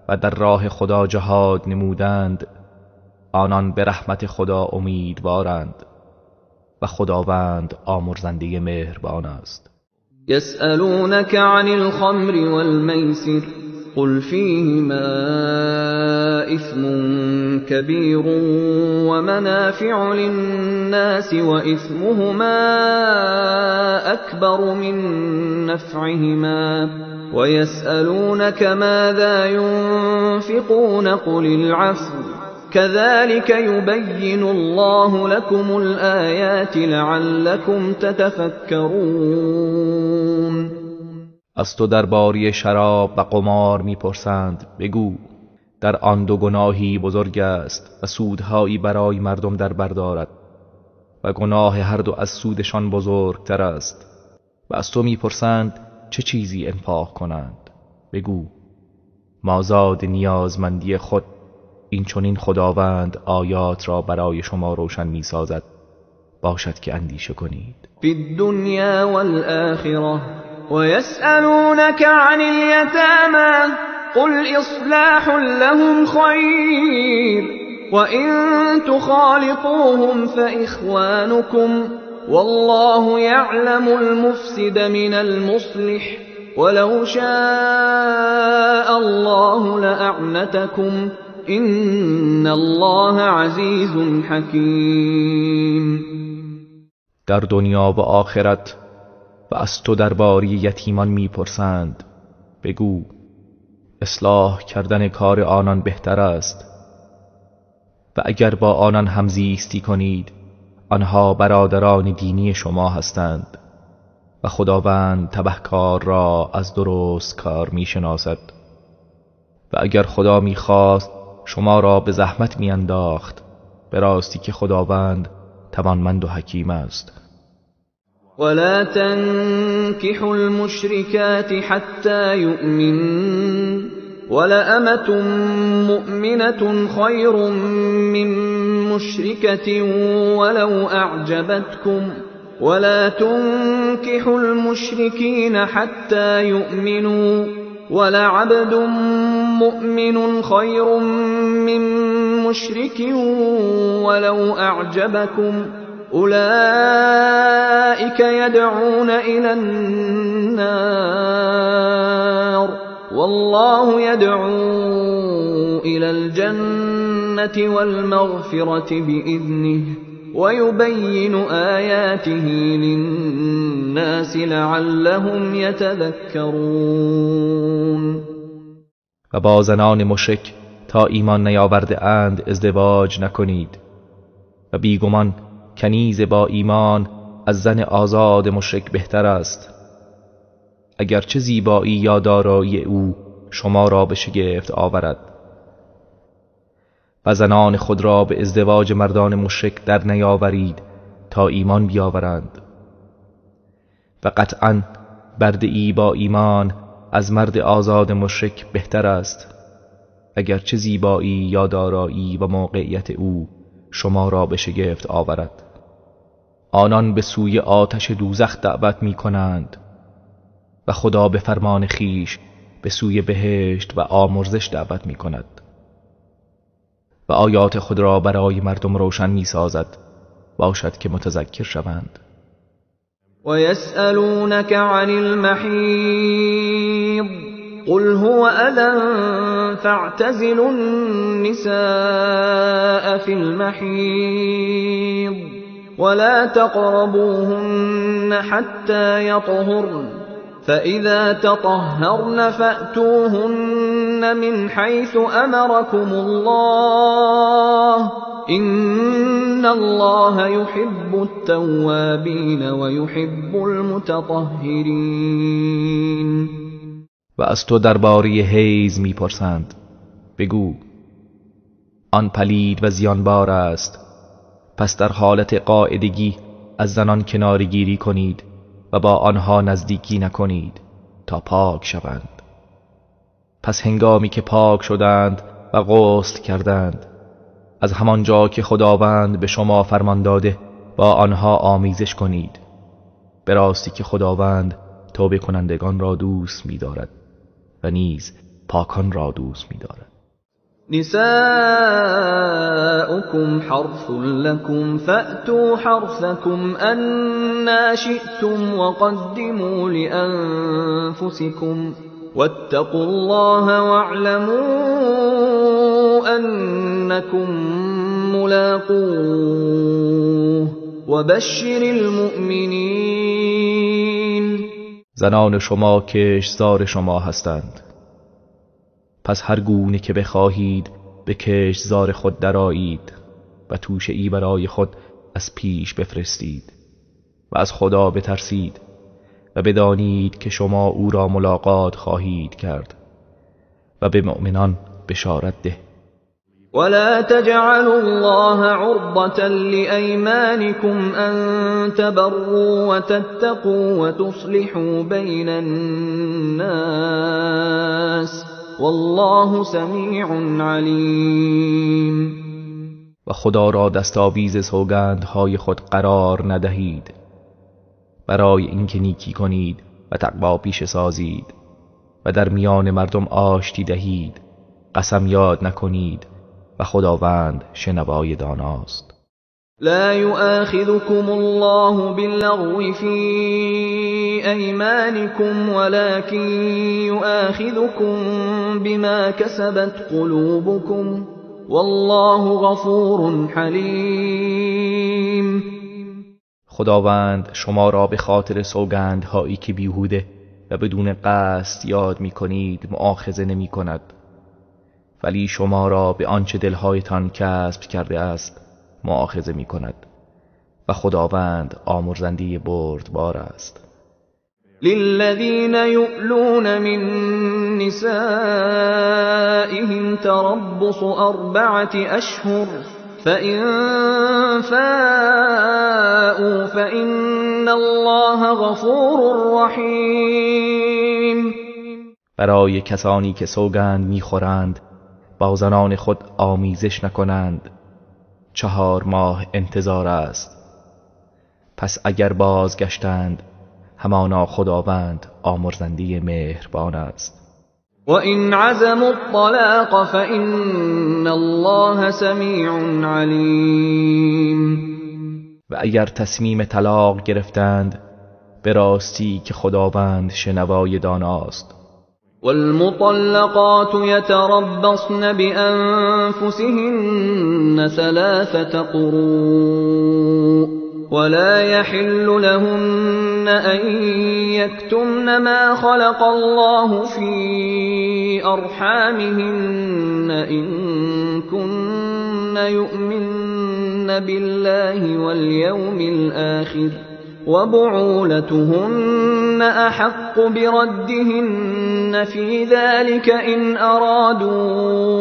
B: و در راه خدا جهاد نمودند، آنان به رحمت خدا امیدوارند و خداوند آمرزنده مهربان است.
A: يسألونك عن الخمر والميسر قل فيهما إثم كبير ومنافع للناس وإثمهما أكبر من نفعهما ويسألونك ماذا ينفقون قل العفو كذلك يبين الله لكم الآيات لعلكم تتفكرون.
B: از تو درباره شراب و قمار میپرسند، بگو در آن دو گناهی بزرگ است و سودهایی برای مردم در بر دارد و گناه هر دو از سودشان بزرگتر است. و از تو میپرسند چه چیزی انفاق کنند، بگو مازاد نیازمندی خود. این چنین خداوند آیات را برای شما روشن میسازد، باشد که اندیشه کنید.
A: فی الدنیا والآخرة ويسألونك عن اليتامى قل إصلاح لهم خير وإن تخالطوهم فإخوانكم والله يعلم المفسد من المصلح ولو شاء الله لأعنتكم إن الله عزيز حكيم.
B: در دنیا و آخرت و از تو درباره یتیمان میپرسند، بگو اصلاح کردن کار آنان بهتر است و اگر با آنان همزیستی کنید آنها برادران دینی شما هستند و خداوند تبهکار را از درست کار میشناسد و اگر خدا میخواست شما را به زحمت میانداخت، به راستی که خداوند توانمند و حکیم است.
A: ولا تنكحوا المشركات حتى يؤمن ولأمة مؤمنة خير من مشركة ولو أعجبتكم ولا تنكحوا المشركين حتى يؤمنوا ولعبد مؤمن خير من مشرك ولو أعجبكم أولئك يدعون إلى النار والله يدعو إلى الجنة والمغفرة بإذنه ويبين آياته للناس لعلهم يتذكرون.
B: و با زنان مشرک تا ایمان نیاورده اند ازدواج نکنید و بیگمان کنیز با ایمان از زن آزاد مشرک بهتر است، اگرچه زیبایی یا دارایی او شما را به شگفت آورد. و زنان خود را به ازدواج مردان مشرک در نیاورید تا ایمان بیاورند و قطعاً برده ای با ایمان از مرد آزاد مشرک بهتر است، اگرچه زیبایی یا دارایی و موقعیت او شما را به شگفت آورد. آنان به سوی آتش دوزخ دعوت می کنند و خدا به فرمان خیش به سوی بهشت و آمرزش دعوت می کند و آیات خود را برای مردم روشن می سازد، باشد که متذکر شوند.
A: وَيَسْأَلُونَكَ عَنِ الْمَحِيضِ قُلْ هُوَ أَذًى فَاعْتَزِلُوا النِّسَاءَ فِي الْمَحِيضِ وَلَا تَقْرَبُوهُنَّ حَتَّى يَطْهُرْنَ فَإِذَا تَطَهَّرْنَ فَأْتُوهُنَّ مِنْ حَيْثُ أَمَرَكُمُ اللَّهُ إِنَّ اللَّهَ يُحِبُّ التَّوَّابِينَ وَيُحِبُّ الْمُتَطَهِّرِينَ.
B: و از تو درباره حیض میپرسند، بگو آن پلید و زیانبار است، پس در حالت قاعدگی از زنان کنارگیری کنید و با آنها نزدیکی نکنید تا پاک شوند. پس هنگامی که پاک شدند و غسل کردند، از همانجا که خداوند به شما فرمان داده با آنها آمیزش کنید، به راستی که خداوند توبه کنندگان را دوست می‌دارد و نیز پاکان را دوست می‌دارد.
A: نساؤكم حرث لكم فأتوا حرثكم أنى شئتم وقدموا لأنفسكم واتقوا الله واعلموا أنكم ملاقوه وبشر المؤمنین.
B: زنان شما کشتزار شما هستند، پس هر گونه که بخواهید به کشتزار خود درآیید و توشه‌ای برای خود از پیش بفرستید و از خدا بترسید و بدانید که شما او را ملاقات خواهید کرد و به مؤمنان بشارت ده.
A: ولا تجعلوا الله عرضة لأيمانكم أن تبروا وتتقوا وتصلحوا بين الناس والله سمیع علیم.
B: و خدا را دستاویز سوگندهای خود قرار ندهید برای اینکه نیکی کنید و تقوا پیش سازید و در میان مردم آشتی دهید، قسم یاد نکنید و خداوند شنوای داناست.
A: لا يؤاخذكم الله باللغو في أيمانكم ولكن يؤاخذكم بما كسبت قلوبكم والله غفور حلیم.
B: خداوند شما را به خاطر سوگندهایی که بیهوده و بدون قصد یاد می‌کنید مؤاخذه نمی‌کند، ولی شما را به آنچه دلهایتان کسب کرده است مؤاخذه می‌کند و خداوند آمرزنده بردبار است.
A: للذین یؤلون من نسائهم تربص 4 أشهر فإن فاءوا فإن الله غفور رحیم.
B: برای کسانی که سوگند می‌خورند با زنان خود آمیزش نکنند 4 ماه انتظار است، پس اگر بازگشتند همانا خداوند آمرزنده مهربان است.
A: وَإِنْ عَزَمُوا الطَّلَاقَ فَإِنَّ اللَّهَ سَمِيعٌ عَلِيمٌ.
B: و اگر تصمیم طلاق گرفتند به راستی که خداوند شنوای داناست.
A: والمطلقات يتربصن بأنفسهن 3 قروء ولا يحل لهن أن يكتمن ما خلق الله في أرحامهن إن كن يؤمن بالله واليوم الآخر وبعولتهن أحق بردهن في ذلك إن أرادوا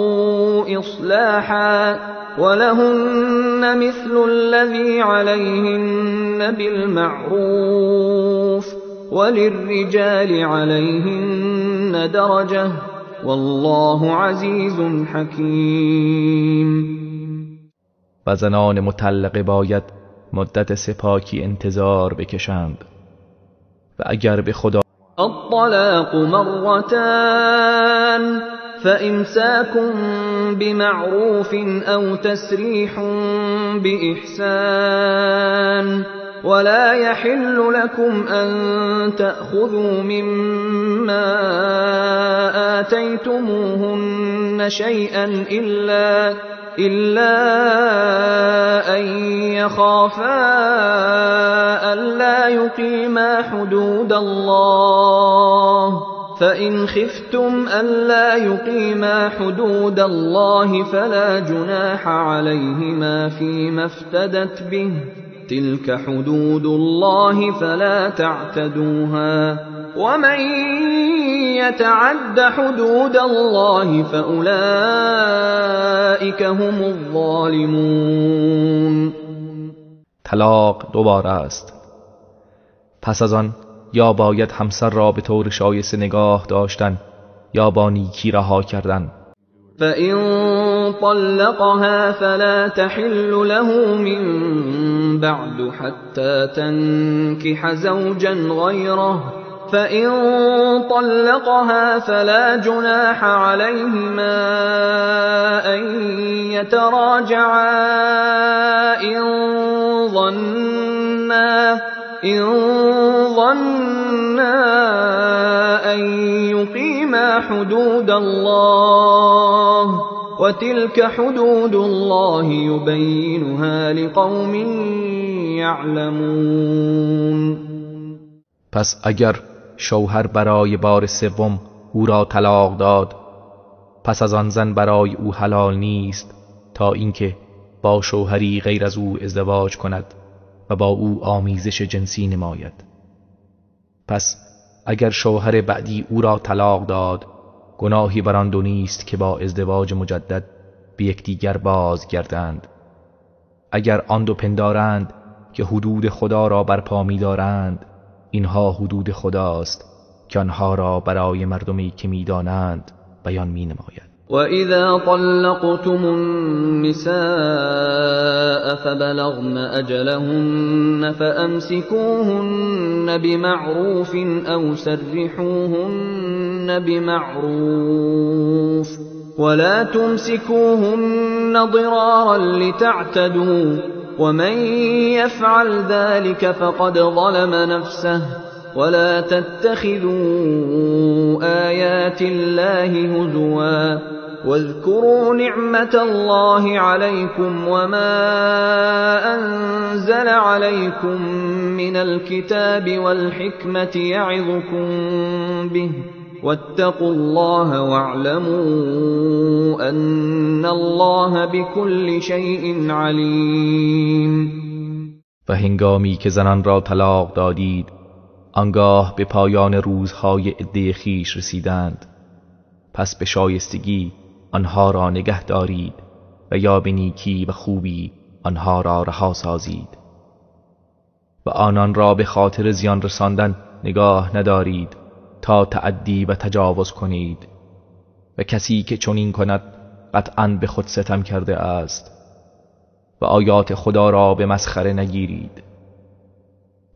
A: إصلاحا ولهن مثل الذي عليهن بالمعروف وللرجال عليهن درجة والله عزيز حكيم.
B: و زنان مطلقه باید مدت سپاکی انتظار بکشند و اگر به خدا
A: الطلاق مرتان فإمساك بمعروف أو تسريح بإحسان ولا يحل لكم أن تأخذوا مما آتيتموهن شيئا إلا أن يخافا ألا يقيما حدود الله فإن خفتم ألا يقيما حدود الله فلا جناح عليهما فيما افتدت به تلك حدود الله فلا تعتدوها ومن يتعد حدود الله فأولئك هم الظالمون.
B: طلاق دوباره است، پس از آن یا باید همسر را به طور شایسته نگاه داشتن یا با نیکی رها کردن.
A: فَإِن طَلَّقَهَا فَلَا تَحِلُّ لَهُ مِن بَعْدُ حَتَّى تَنكِحَ زَوْجًا غَيْرَهُ فإن طلقها فلا جناح عليهما أن يتراجعا إن ظنا أن يقيما حدود الله وتلك حدود الله يبينها لقوم يعلمون.
B: پس اگر شوهر برای بار سوم او را طلاق داد، پس از آن زن برای او حلال نیست تا اینکه با شوهری غیر از او ازدواج کند و با او آمیزش جنسی نماید. پس اگر شوهر بعدی او را طلاق داد، گناهی بر آن دو نیست که با ازدواج مجدد به یکدیگر بازگردند. اگر آن دو پندارند که حدود خدا را برپا می‌دارند، اینها حدود خداست که آنها را برای مردمی که می‌دانند بیان می‌نماید.
A: وَإِذَا طَلَّقْتُمُ النِّسَاءَ فَبَلَغْنَ أَجَلَهُنَّ فَأَمْسِكُوهُنَّ بِمَعْرُوفٍ أَوْ سَرِّحُوهُنَّ بِمَعْرُوفٍ وَلَا تُمْسِكُوهُنَّ ضِرَارًا لِتَعْتَدُوا وَمَنْ يَفْعَلْ ذَلِكَ فَقَدْ ظَلَمَ نَفْسَهُ وَلَا تَتَّخِذُوا آيَاتِ اللَّهِ هُزُوًا وَاذْكُرُوا نِعْمَةَ اللَّهِ عَلَيْكُمْ وَمَا أَنزَلَ عَلَيْكُمْ مِنَ الْكِتَابِ وَالْحِكْمَةِ يَعِظُكُم بِهِ وَاتَّقُوا اللَّهَ وَاعْلَمُوا أَنَّ اللَّهَ بِكُلِّ شَيْءٍ عَلِيمٌ.
B: و هنگامی که زنان را طلاق دادید، آنگاه به پایان روزهای عده خویش رسیدند، پس به شایستگی آنها را نگه دارید و یا به نیکی و خوبی آنها را رها سازید و آنان را به خاطر زیان رساندن نگاه ندارید تا تعدی و تجاوز کنید، و کسی که چنین کند قطعاً به خود ستم کرده است. و آیات خدا را به مسخره نگیرید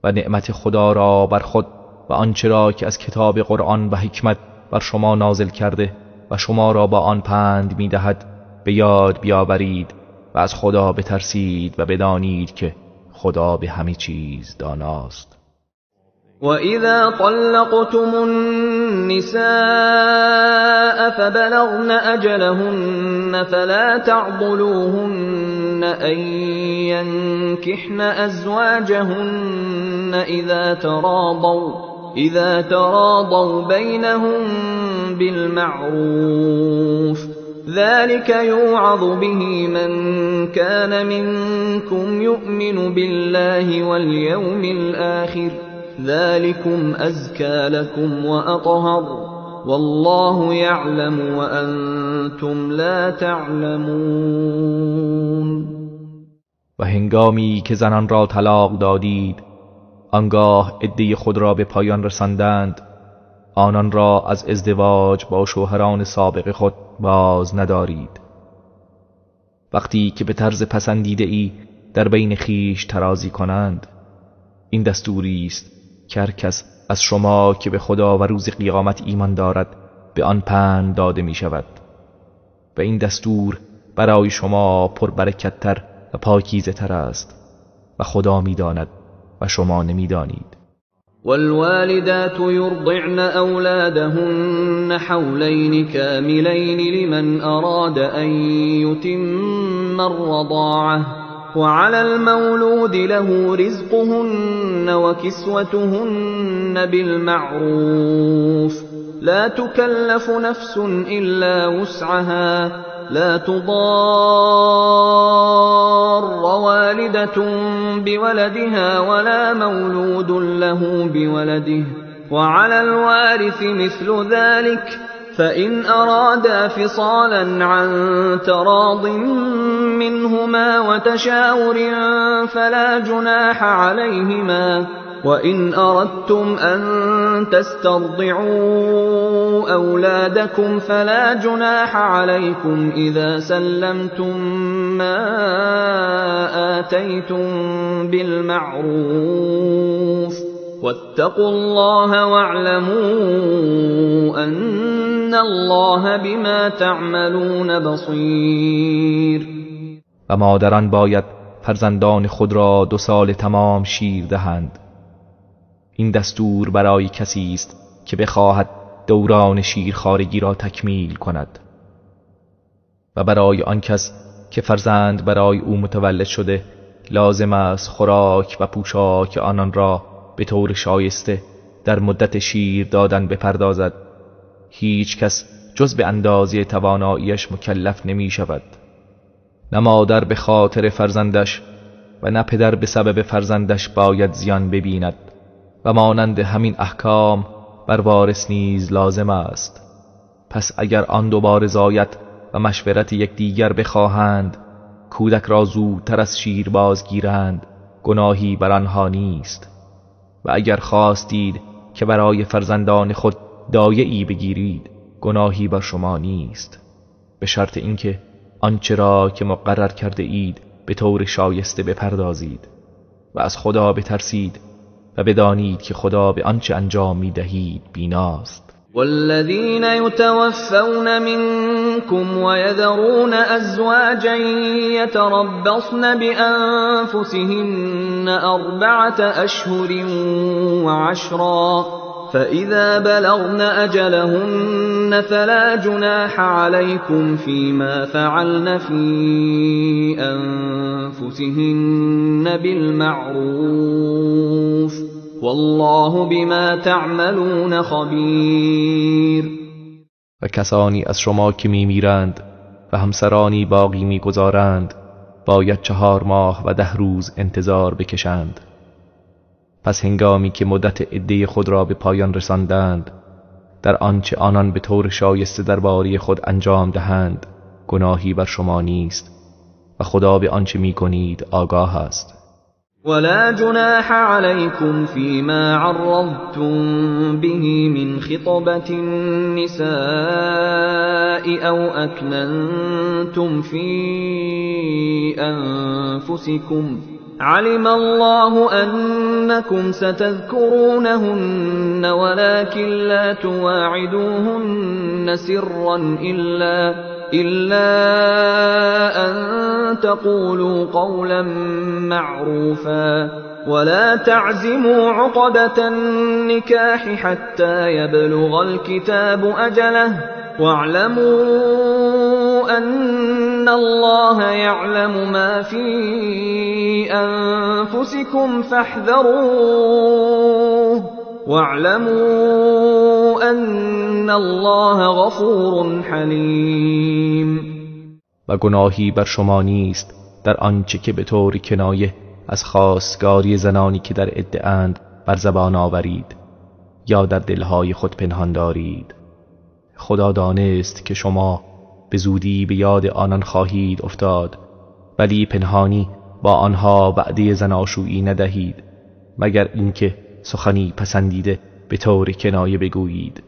B: و نعمت خدا را بر خود و آنچه را که از کتاب قرآن و حکمت بر شما نازل کرده و شما را با آن پند می‌دهد به یاد بیاورید و از خدا بترسید و بدانید که خدا به همه چیز داناست.
A: وَإِذَا طَلَّقْتُمُ النِّسَاءَ فَبَلَغْنَ أَجَلَهُنَّ فَلَا تَعْضُلُوهُنَّ أَن يَنكِحْنَ أَزْوَاجَهُنَّ إِذَا تَرَاضَوْا بَيْنَهُم بِالْمَعْرُوفِ ذَلِكَ يُوعَظُ بِهِ مَن كَانَ مِنكُمْ يُؤْمِنُ بِاللَّهِ وَالْيَوْمِ الْآخِرِ ذَلِكُمْ أَزْكَى لَكُمْ وَأَطْهَرُ وَاللَّهُ يَعْلَمُ وَأَنْتُمْ لَا تَعْلَمُونَ.
B: و هنگامی که زنان را طلاق دادید، آنگاه عده خود را به پایان رساندند، آنان را از ازدواج با شوهران سابق خود باز ندارید. وقتی که به طرز پسندیده ای در بین خویش ترازی کنند، این دستوری است که هر کس از شما که به خدا و روز قیامت ایمان دارد به آن پند داده می شود. و این دستور برای شما پربرکت‌تر و پاکیزه تر است و خدا می داند و شما نمی دانید.
A: والوالدات يرضعن أولادهن حولين كاملين لمن أراد أن يتم الرضاعة وعلى المولود له رزقهن وكسوتهن بالمعروف لا تكلف نفس إلا وسعها لا تضار والدة بولدها ولا مولود له بولده وعلى الوارث مثل ذلك فإن أرادا فصالا عن تراض منهما وتشاور فلا جناح عليهما وإن أردتم أن تسترضعوا أولادكم فلا جناح عليكم إذا سلمتم ما آتيتم بالمعروف واتقوا الله واعلموا أن الله بما تعملون بصیر.
B: و مادران باید فرزندان خود را 2 سال تمام شیر دهند. این دستور برای کسی است که بخواهد دوران شیرخوارگی را تکمیل کند، و برای آن کس که فرزند برای او متولد شده لازم است خوراک و پوشاک آنان را به طور شایسته در مدت شیر دادن بپردازد. هیچ کس جز به اندازه تواناییش مکلف نمی شود. نه مادر به خاطر فرزندش و نه پدر به سبب فرزندش باید زیان ببیند، و مانند همین احکام بر وارث نیز لازم است. پس اگر آن دوباره رضایت و مشورت یکدیگر بخواهند، کودک را زودتر از شیر بازگیرند، گناهی بر آنها نیست. و اگر خواستید که برای فرزندان خود دایه‌ای بگیرید، گناهی بر شما نیست، به شرط اینکه آنچه را که مقرر کرده اید به طور شایسته بپردازید و از خدا بترسید و بدانید که خدا به آنچه انجام می‌دهید بیناست.
A: والذین یتوفون منکم ویذرون ازواجا یتربصن بانفسهن 4 أشهر و10 فإذا بلغن أجلهن فلا جناح عليكم فيما فعلن في أنفسهن بالمعروف والله بما تعملون خبیر.
B: و کسانی از شما که میمیرند و همسرانی باقی میگذارند باید 4 ماه و 10 روز انتظار بکشند. پس هنگامی که مدت عده خود را به پایان رساندند، در آنچه آنان به طور شایسته درباره خود انجام دهند گناهی بر شما نیست و خدا به آنچه میکنید آگاه است.
A: ولا جناح عليكم فيما عرضتم به من خطبة النساء أو أكننتم في أنفسكم علم الله أنكم ستذكرونهن ولكن لا تواعدوهن سرا إلا أن تقولوا قولا معروفا ولا تعزموا عقدة النكاح حتى يبلغ الكتاب أجله واعلموا أن الله يعلم ما في أنفسكم فاحذروه واعلموا أن الله غفور حلیم.
B: و گناهی بر شما نیست در آنچه که به طور کنایه از خواستگاری زنانی که در عده اند بر زبان آورید یا در دلهای خود پنهان دارید. خدا دانست که شما به زودی به یاد آنان خواهید افتاد، ولی پنهانی با آنها وعده زناشویی ندهید مگر اینکه سخنی پسندیده به طور کنایه بگویید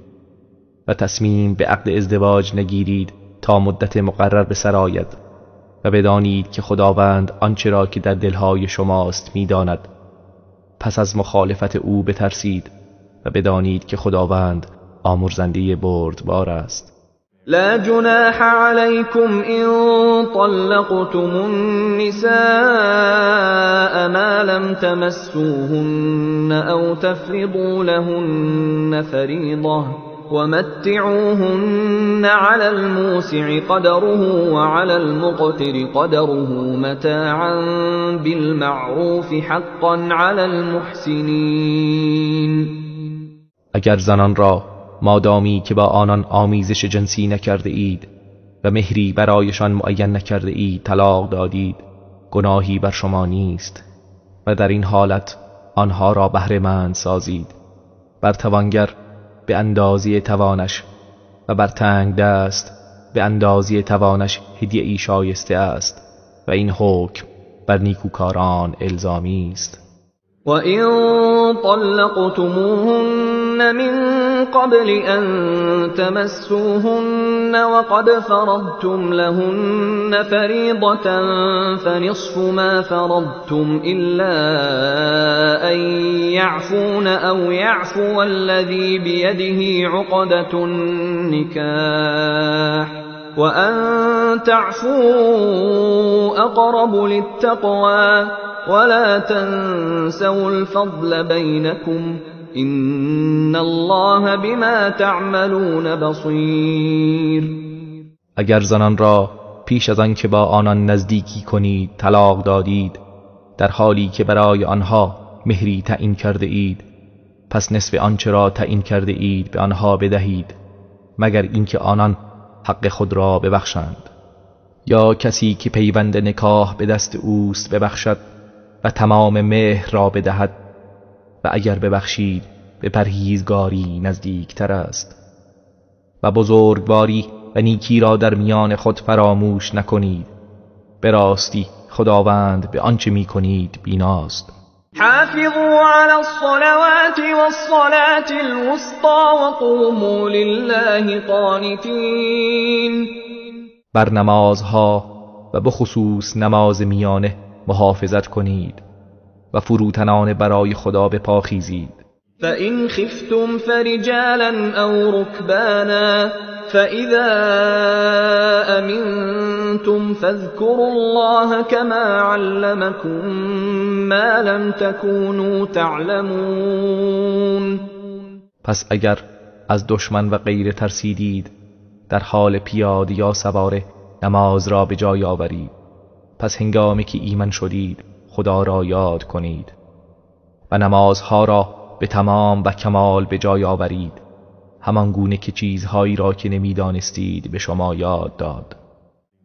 B: و تصمیم به عقد ازدواج نگیرید تا مدت مقرر به سر آید و بدانید که خداوند آنچه را که در دلهای شماست میداند. پس از مخالفت او بترسید و بدانید که خداوند آمرزنده بردبار است.
A: لا جناح عليكم إن طلقتم النساء ما لم تمسوهن أو تفرضوا لهن فريضة ومتعوهن على الموسع قدره وعلى المقتر قدره متاعا بالمعروف حقا على المحسنين.
B: اگر زنان را مادامی که با آنان آمیزش جنسی نکرده اید و مهری برایشان معین نکرده اید طلاق دادید، گناهی بر شما نیست و در این حالت آنها را بهره مند سازید. بر توانگر به اندازه توانش و بر تنگ دست به اندازه توانش هدیه ای شایسته است و این حکم بر نیکوکاران الزامی است.
A: و این طلقتموهن من قبل أن تمسوهن وقد فرضتم لهن فريضة فنصف ما فرضتم إلا أن يعفون أو يعفو الذي بيده عقدة النكاح وأن تعفوا أقرب للتقوى ولا تنسوا الفضل بينكم إن الله بما تعملون بصیر.
B: اگر زنان را پیش از آن که با آنان نزدیکی کنید طلاق دادید، در حالی که برای آنها مهری تعیین کرده اید، پس نصف آنچه را تعیین کرده اید به آنها بدهید، مگر اینکه آنان حق خود را ببخشند، یا کسی که پیوند نکاح به دست اوست ببخشد و تمام مهر را بدهد، و اگر ببخشید به پرهیزگاری نزدیکتر است. و بزرگواری و نیکی را در میان خود فراموش نکنید، به راستی خداوند به آنچه میکنید بیناست.
A: حافظوا على الصلوات والصلاة الوسطى وقوموا لله قانتین.
B: بر نمازها و بخصوص نماز میانه محافظت کنید و فروتنانه برای خدا بپاخیزید.
A: فإن خفتم فرجالا أو ركبانا فإذا أمنتم فاذكروا الله كما علمكم ما لم تكونوا تعلمون.
B: پس اگر از دشمن و غیره ترسیدید، در حال پیاده یا سواره نماز را به جای آورید. پس هنگامی که ایمن شدید خدا را یاد کنید و نمازها را به تمام و کمال به جای آورید، همان گونه که چیزهایی را که نمیدانستید به شما یاد داد.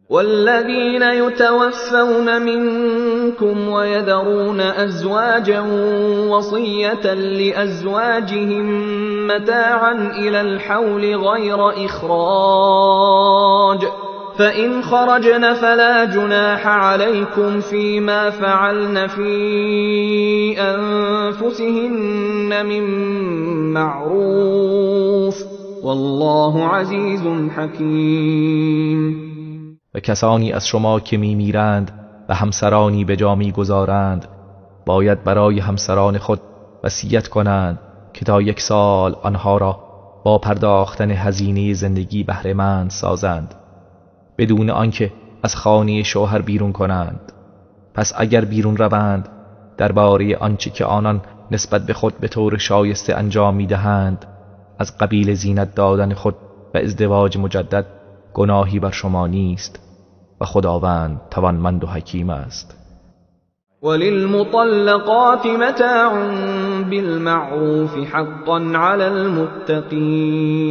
A: والذین یتوفون منکم ویذرون ازواجا وصیة لازواجهم متاعا الی الحول غیر اخراج فإن خرجن فلا جناح عليكم فيما فعلن في أنفسهن من معروف والله عزیز حکیم.
B: و کسانی از شما که میمیرند و همسرانی به جا میگذارند، باید برای همسران خود وصیت کنند که تا 1 سال آنها را با پرداختن هزینه زندگی بهره‌مند سازند، بدون آنکه از خانه شوهر بیرون کنند. پس اگر بیرون روند، درباره آنچه که آنان نسبت به خود به طور شایسته انجام میدهند، از قبیل زینت دادن خود و ازدواج مجدد، گناهی بر شما نیست و خداوند توانمند و حکیم است.
A: وللمطلقات متاع بالمعروف حقا علی المتقین.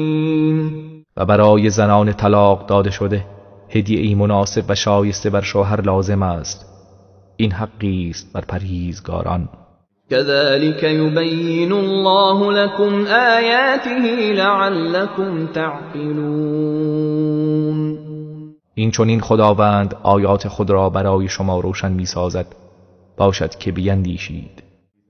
B: و برای زنان طلاق داده شده هدیه ای مناسب و شایسته بر شوهر لازم است. این حقی است بر پرهیزگاران.
A: كذلك يبين الله لكم آیاته لعلكم تعقلون.
B: این چنین خداوند آیات خود را برای شما روشن می‌سازد، باشد که بیندیشید.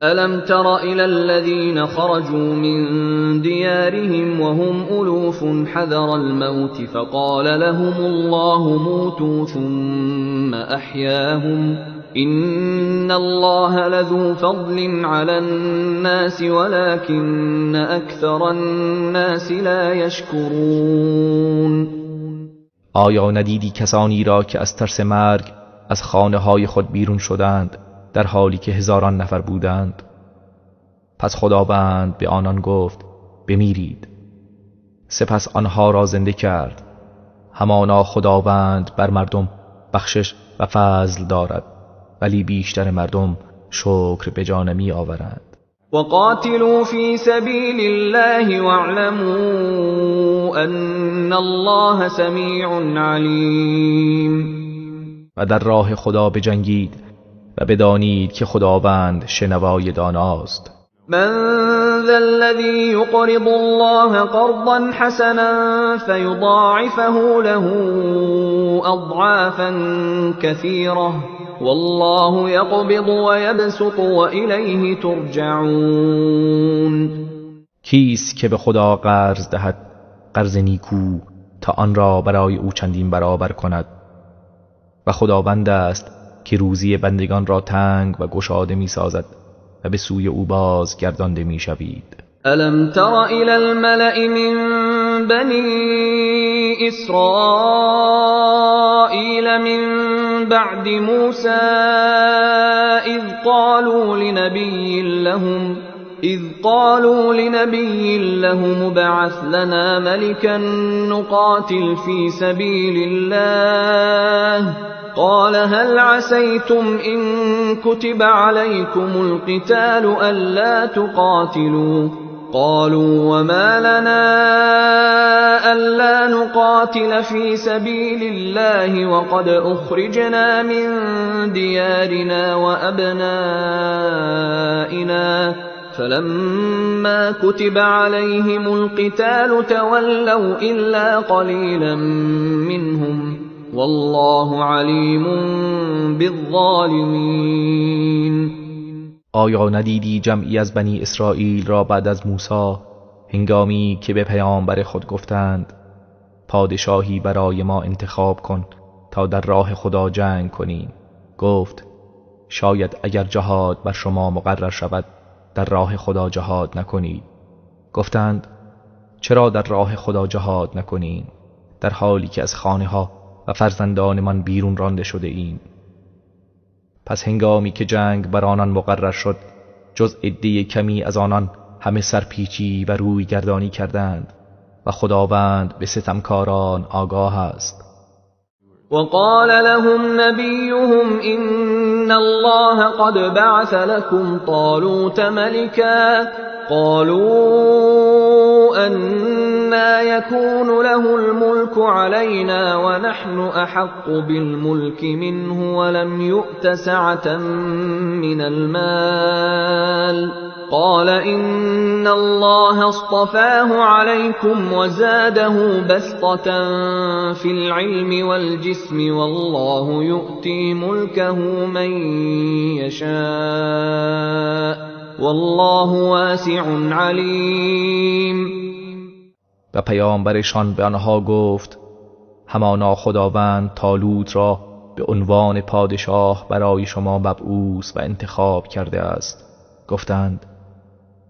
A: ألم تر إلى الذين خرجوا من ديارهم وهم ألوف حذر الموت فقال لهم الله موتوا ثم أحياهم إن الله لذو فضل على الناس ولكن أكثر الناس لا يشكرون.
B: آیا ندیدی کسانی را که از ترس مرگ از خانه های خود بیرون شدند، در حالی که هزاران نفر بودند؟ پس خداوند به آنان گفت بمیرید. سپس آنها را زنده کرد. همانا خداوند بر مردم بخشش و فضل دارد، ولی بیشتر مردم شکر به جا نمی آورند.
A: وقاتلوا فی سبیل الله واعلموا ان الله سمیع علیم.
B: و در راه خدا بجنگید و بدانید که خداوند شنوای داناست.
A: من ذا الذی یقرض الله قرضا حسنا فیضاعفه له اضعافا کثیرة والله یقبض ویبسط وإلیه ترجعون.
B: کیست که به خدا قرض دهد قرض نیکو تا آن را برای او چندین برابر کند؟ و خداوند است که روزی بندگان را تنگ و گشاده می سازد و به سوی او باز گردانده می شوید.
A: ألم تر إلى الملأ من بني إسرائيل من بعد موسى إذ قالوا لنبي لهم ابعث لنا ملكا نقاتل في سبيل الله قال هل عسيتم إن كتب عليكم القتال ألا تقاتلوا قالوا وما لنا ألا نقاتل في سبيل الله وقد أخرجنا من ديارنا وأبنائنا فلما كتب عليهم القتال تولوا إلا قليلا منهم والله عليم بالظالمين.
B: آیا ندیدی جمعی از بنی اسرائیل را بعد از موسی هنگامی که به پیامبر خود گفتند پادشاهی برای ما انتخاب کن تا در راه خدا جنگ کنیم؟ گفت شاید اگر جهاد بر شما مقرر شود در راه خدا جهاد نکنید. گفتند چرا در راه خدا جهاد نکنیم در حالی که از خانه ها و فرزندانمان بیرون رانده شده ایم؟ پس هنگامی که جنگ بر آنان مقرر شد جز عده کمی از آنان همه سرپیچی و روی گردانی کردند و خداوند به ستمکاران آگاه است.
A: وقال لهم نبيهم إن الله قد بعث لكم طالوت ملكا قالوا أنا يكون له الملك علينا ونحن أحق بالملك منه ولم يؤت سعة من المال قال إن الله اصطفاه عليكم وزاده بسطة في العلم والجسم والله يؤتي ملكه من يشاء والله واسع علیم.
B: و پیامبرشان به آنها گفت همانا خداوند طالوت را به عنوان پادشاه برای شما مبعوث و انتخاب کرده است. گفتند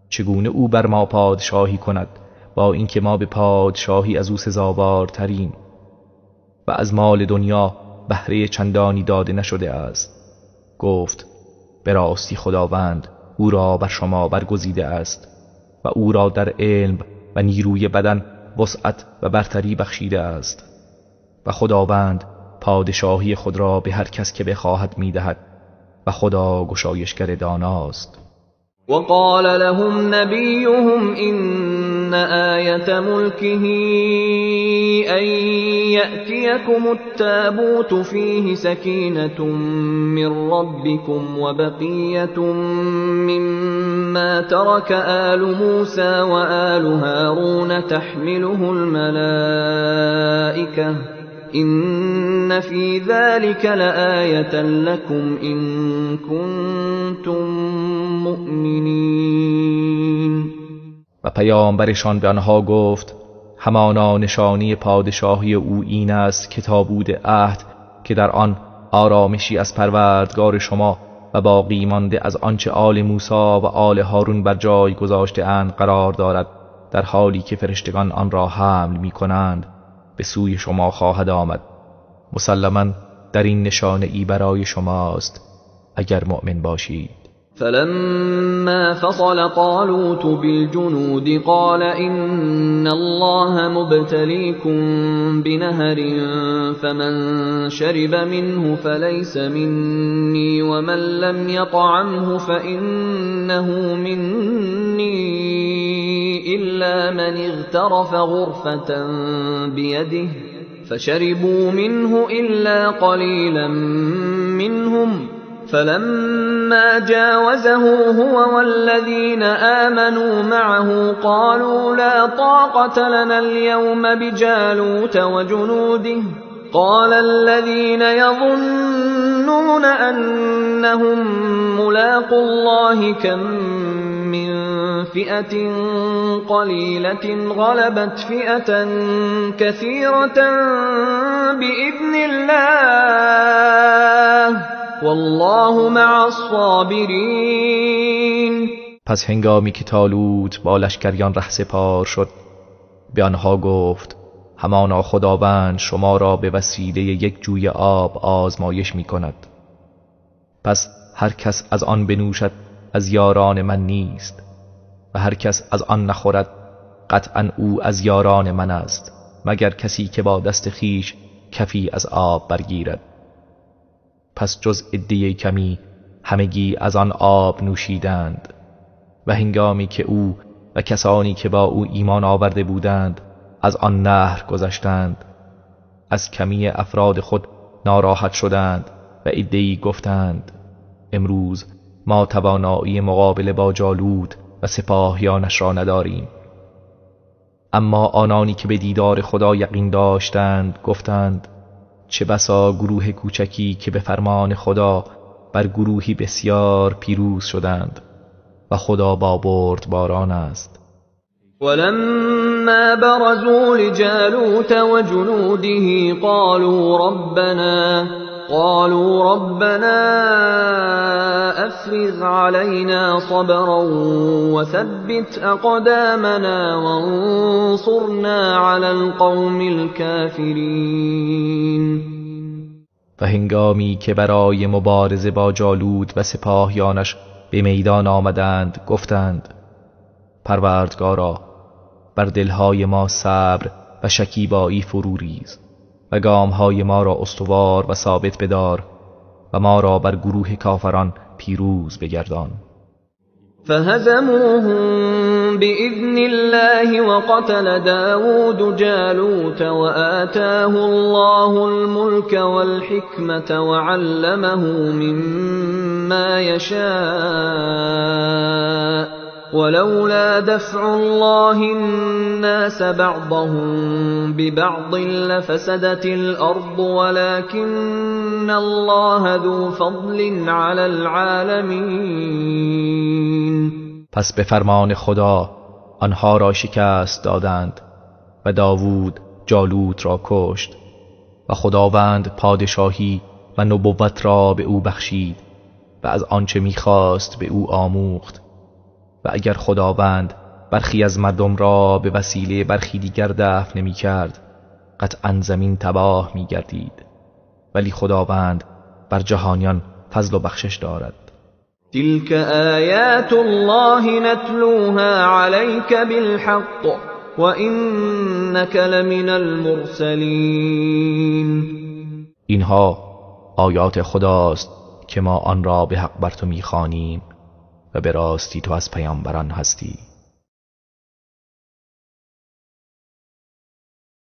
B: چگونه او بر ما پادشاهی کند با اینکه ما به پادشاهی از او سزاوارتریم و از مال دنیا بهره چندانی داده نشده است؟ گفت به راستی خداوند او را بر شما برگزیده است و او را در علم و نیروی بدن وسعت و برتری بخشیده است و خداوند پادشاهی خود را به هر کس که بخواهد میدهد و خدا گشایشگر داناست.
A: وقال لهم نبيهم إن آية ملكه أن يأتيكم التابوت فيه سكينة من ربكم وبقية مما ترك آل موسى وآل هارون تحمله الملائكة إن في ذلك لآية لكم إن كنتم مؤمنین.
B: و پیامبرشان به آنها گفت همانا نشانی پادشاهی او این است که تابوت عهد که در آن آرامشی از پروردگار شما و باقی مانده از آنچه آل موسی و آل هارون بر جای گذاشته اند قرار دارد، در حالی که فرشتگان آن را حمل می کنند به سوی شما خواهد آمد. مسلما در این نشانه ای برای شماست اگر مؤمن باشید.
A: فلما فصل طالوت بالجنود قال إن الله مبتليكم بنهر فمن شرب منه فليس مني ومن لم يطعمه فإنه مني إلا من اغترف غرفة بيده فشربوا منه إلا قليلا منهم فلما جاوزه هو والذين آمنوا معه قالوا لا طاقة لنا اليوم بجالوت وجنوده قال الذين يظنون أنهم ملاقو الله كم من فئة قليلة غلبت فئة كثيرة بإذن الله والله مع الصابرین.
B: پس هنگامی که طالوت با لشکریان رهسپار شد به آنها گفت همانا خداوند شما را به وسیله یک جوی آب آزمایش می کند، پس هر کس از آن بنوشد از یاران من نیست و هر کس از آن نخورد قطعا او از یاران من است، مگر کسی که با دست خیش کفی از آب برگیرد. پس جز عده کمی همگی از آن آب نوشیدند و هنگامی که او و کسانی که با او ایمان آورده بودند از آن نهر گذشتند، از کمی افراد خود ناراحت شدند و عده‌ای گفتند امروز ما توانایی مقابله با جالوت و سپاهیانش را نداریم. اما آنانی که به دیدار خدا یقین داشتند گفتند چه بسا گروه کوچکی که به فرمان خدا بر گروهی بسیار پیروز شدند و خدا با بردباران است.
A: ولما برزوا لجالوت وجنوده قالوا ربنا افرغ علينا صبرا وثبت اقدامنا وانصرنا على القوم الكافرین.
B: و هنگامی که برای مبارزه با جالوت و سپاهیانش به میدان آمدند گفتند پروردگارا بر دلهای ما صبر و شکیبایی فرو ریز و گامهای ما را استوار و ثابت بدار و ما را بر گروه کافران پیروز بگردان.
A: فهزموهم بإذن الله وقتل داود جالوت وآتاه الله الملك والحكمة وعلمه مما يشاء ولولا دفع الله الناس بعضهم ببعض لفسدت الأرض ولكن الله ذو فضل على العالمین.
B: پس به فرمان خدا آنها را شکست دادند و داوود جالوت را کشت و خداوند پادشاهی و نبوت را به او بخشید و از آنچه میخواست به او آموخت. و اگر خداوند برخی از مردم را به وسیله برخی دیگر دفع نمی کرد قطعا زمین تباه می گردید، ولی خداوند بر جهانیان فضل و بخشش دارد.
A: تلك آیات الله نتلوها علیک بالحق وإنک لمن المرسلین.
B: اینها آیات خداست که ما آن را به حق بر تو میخوانیم و به راستی تو از پیامبران هستی.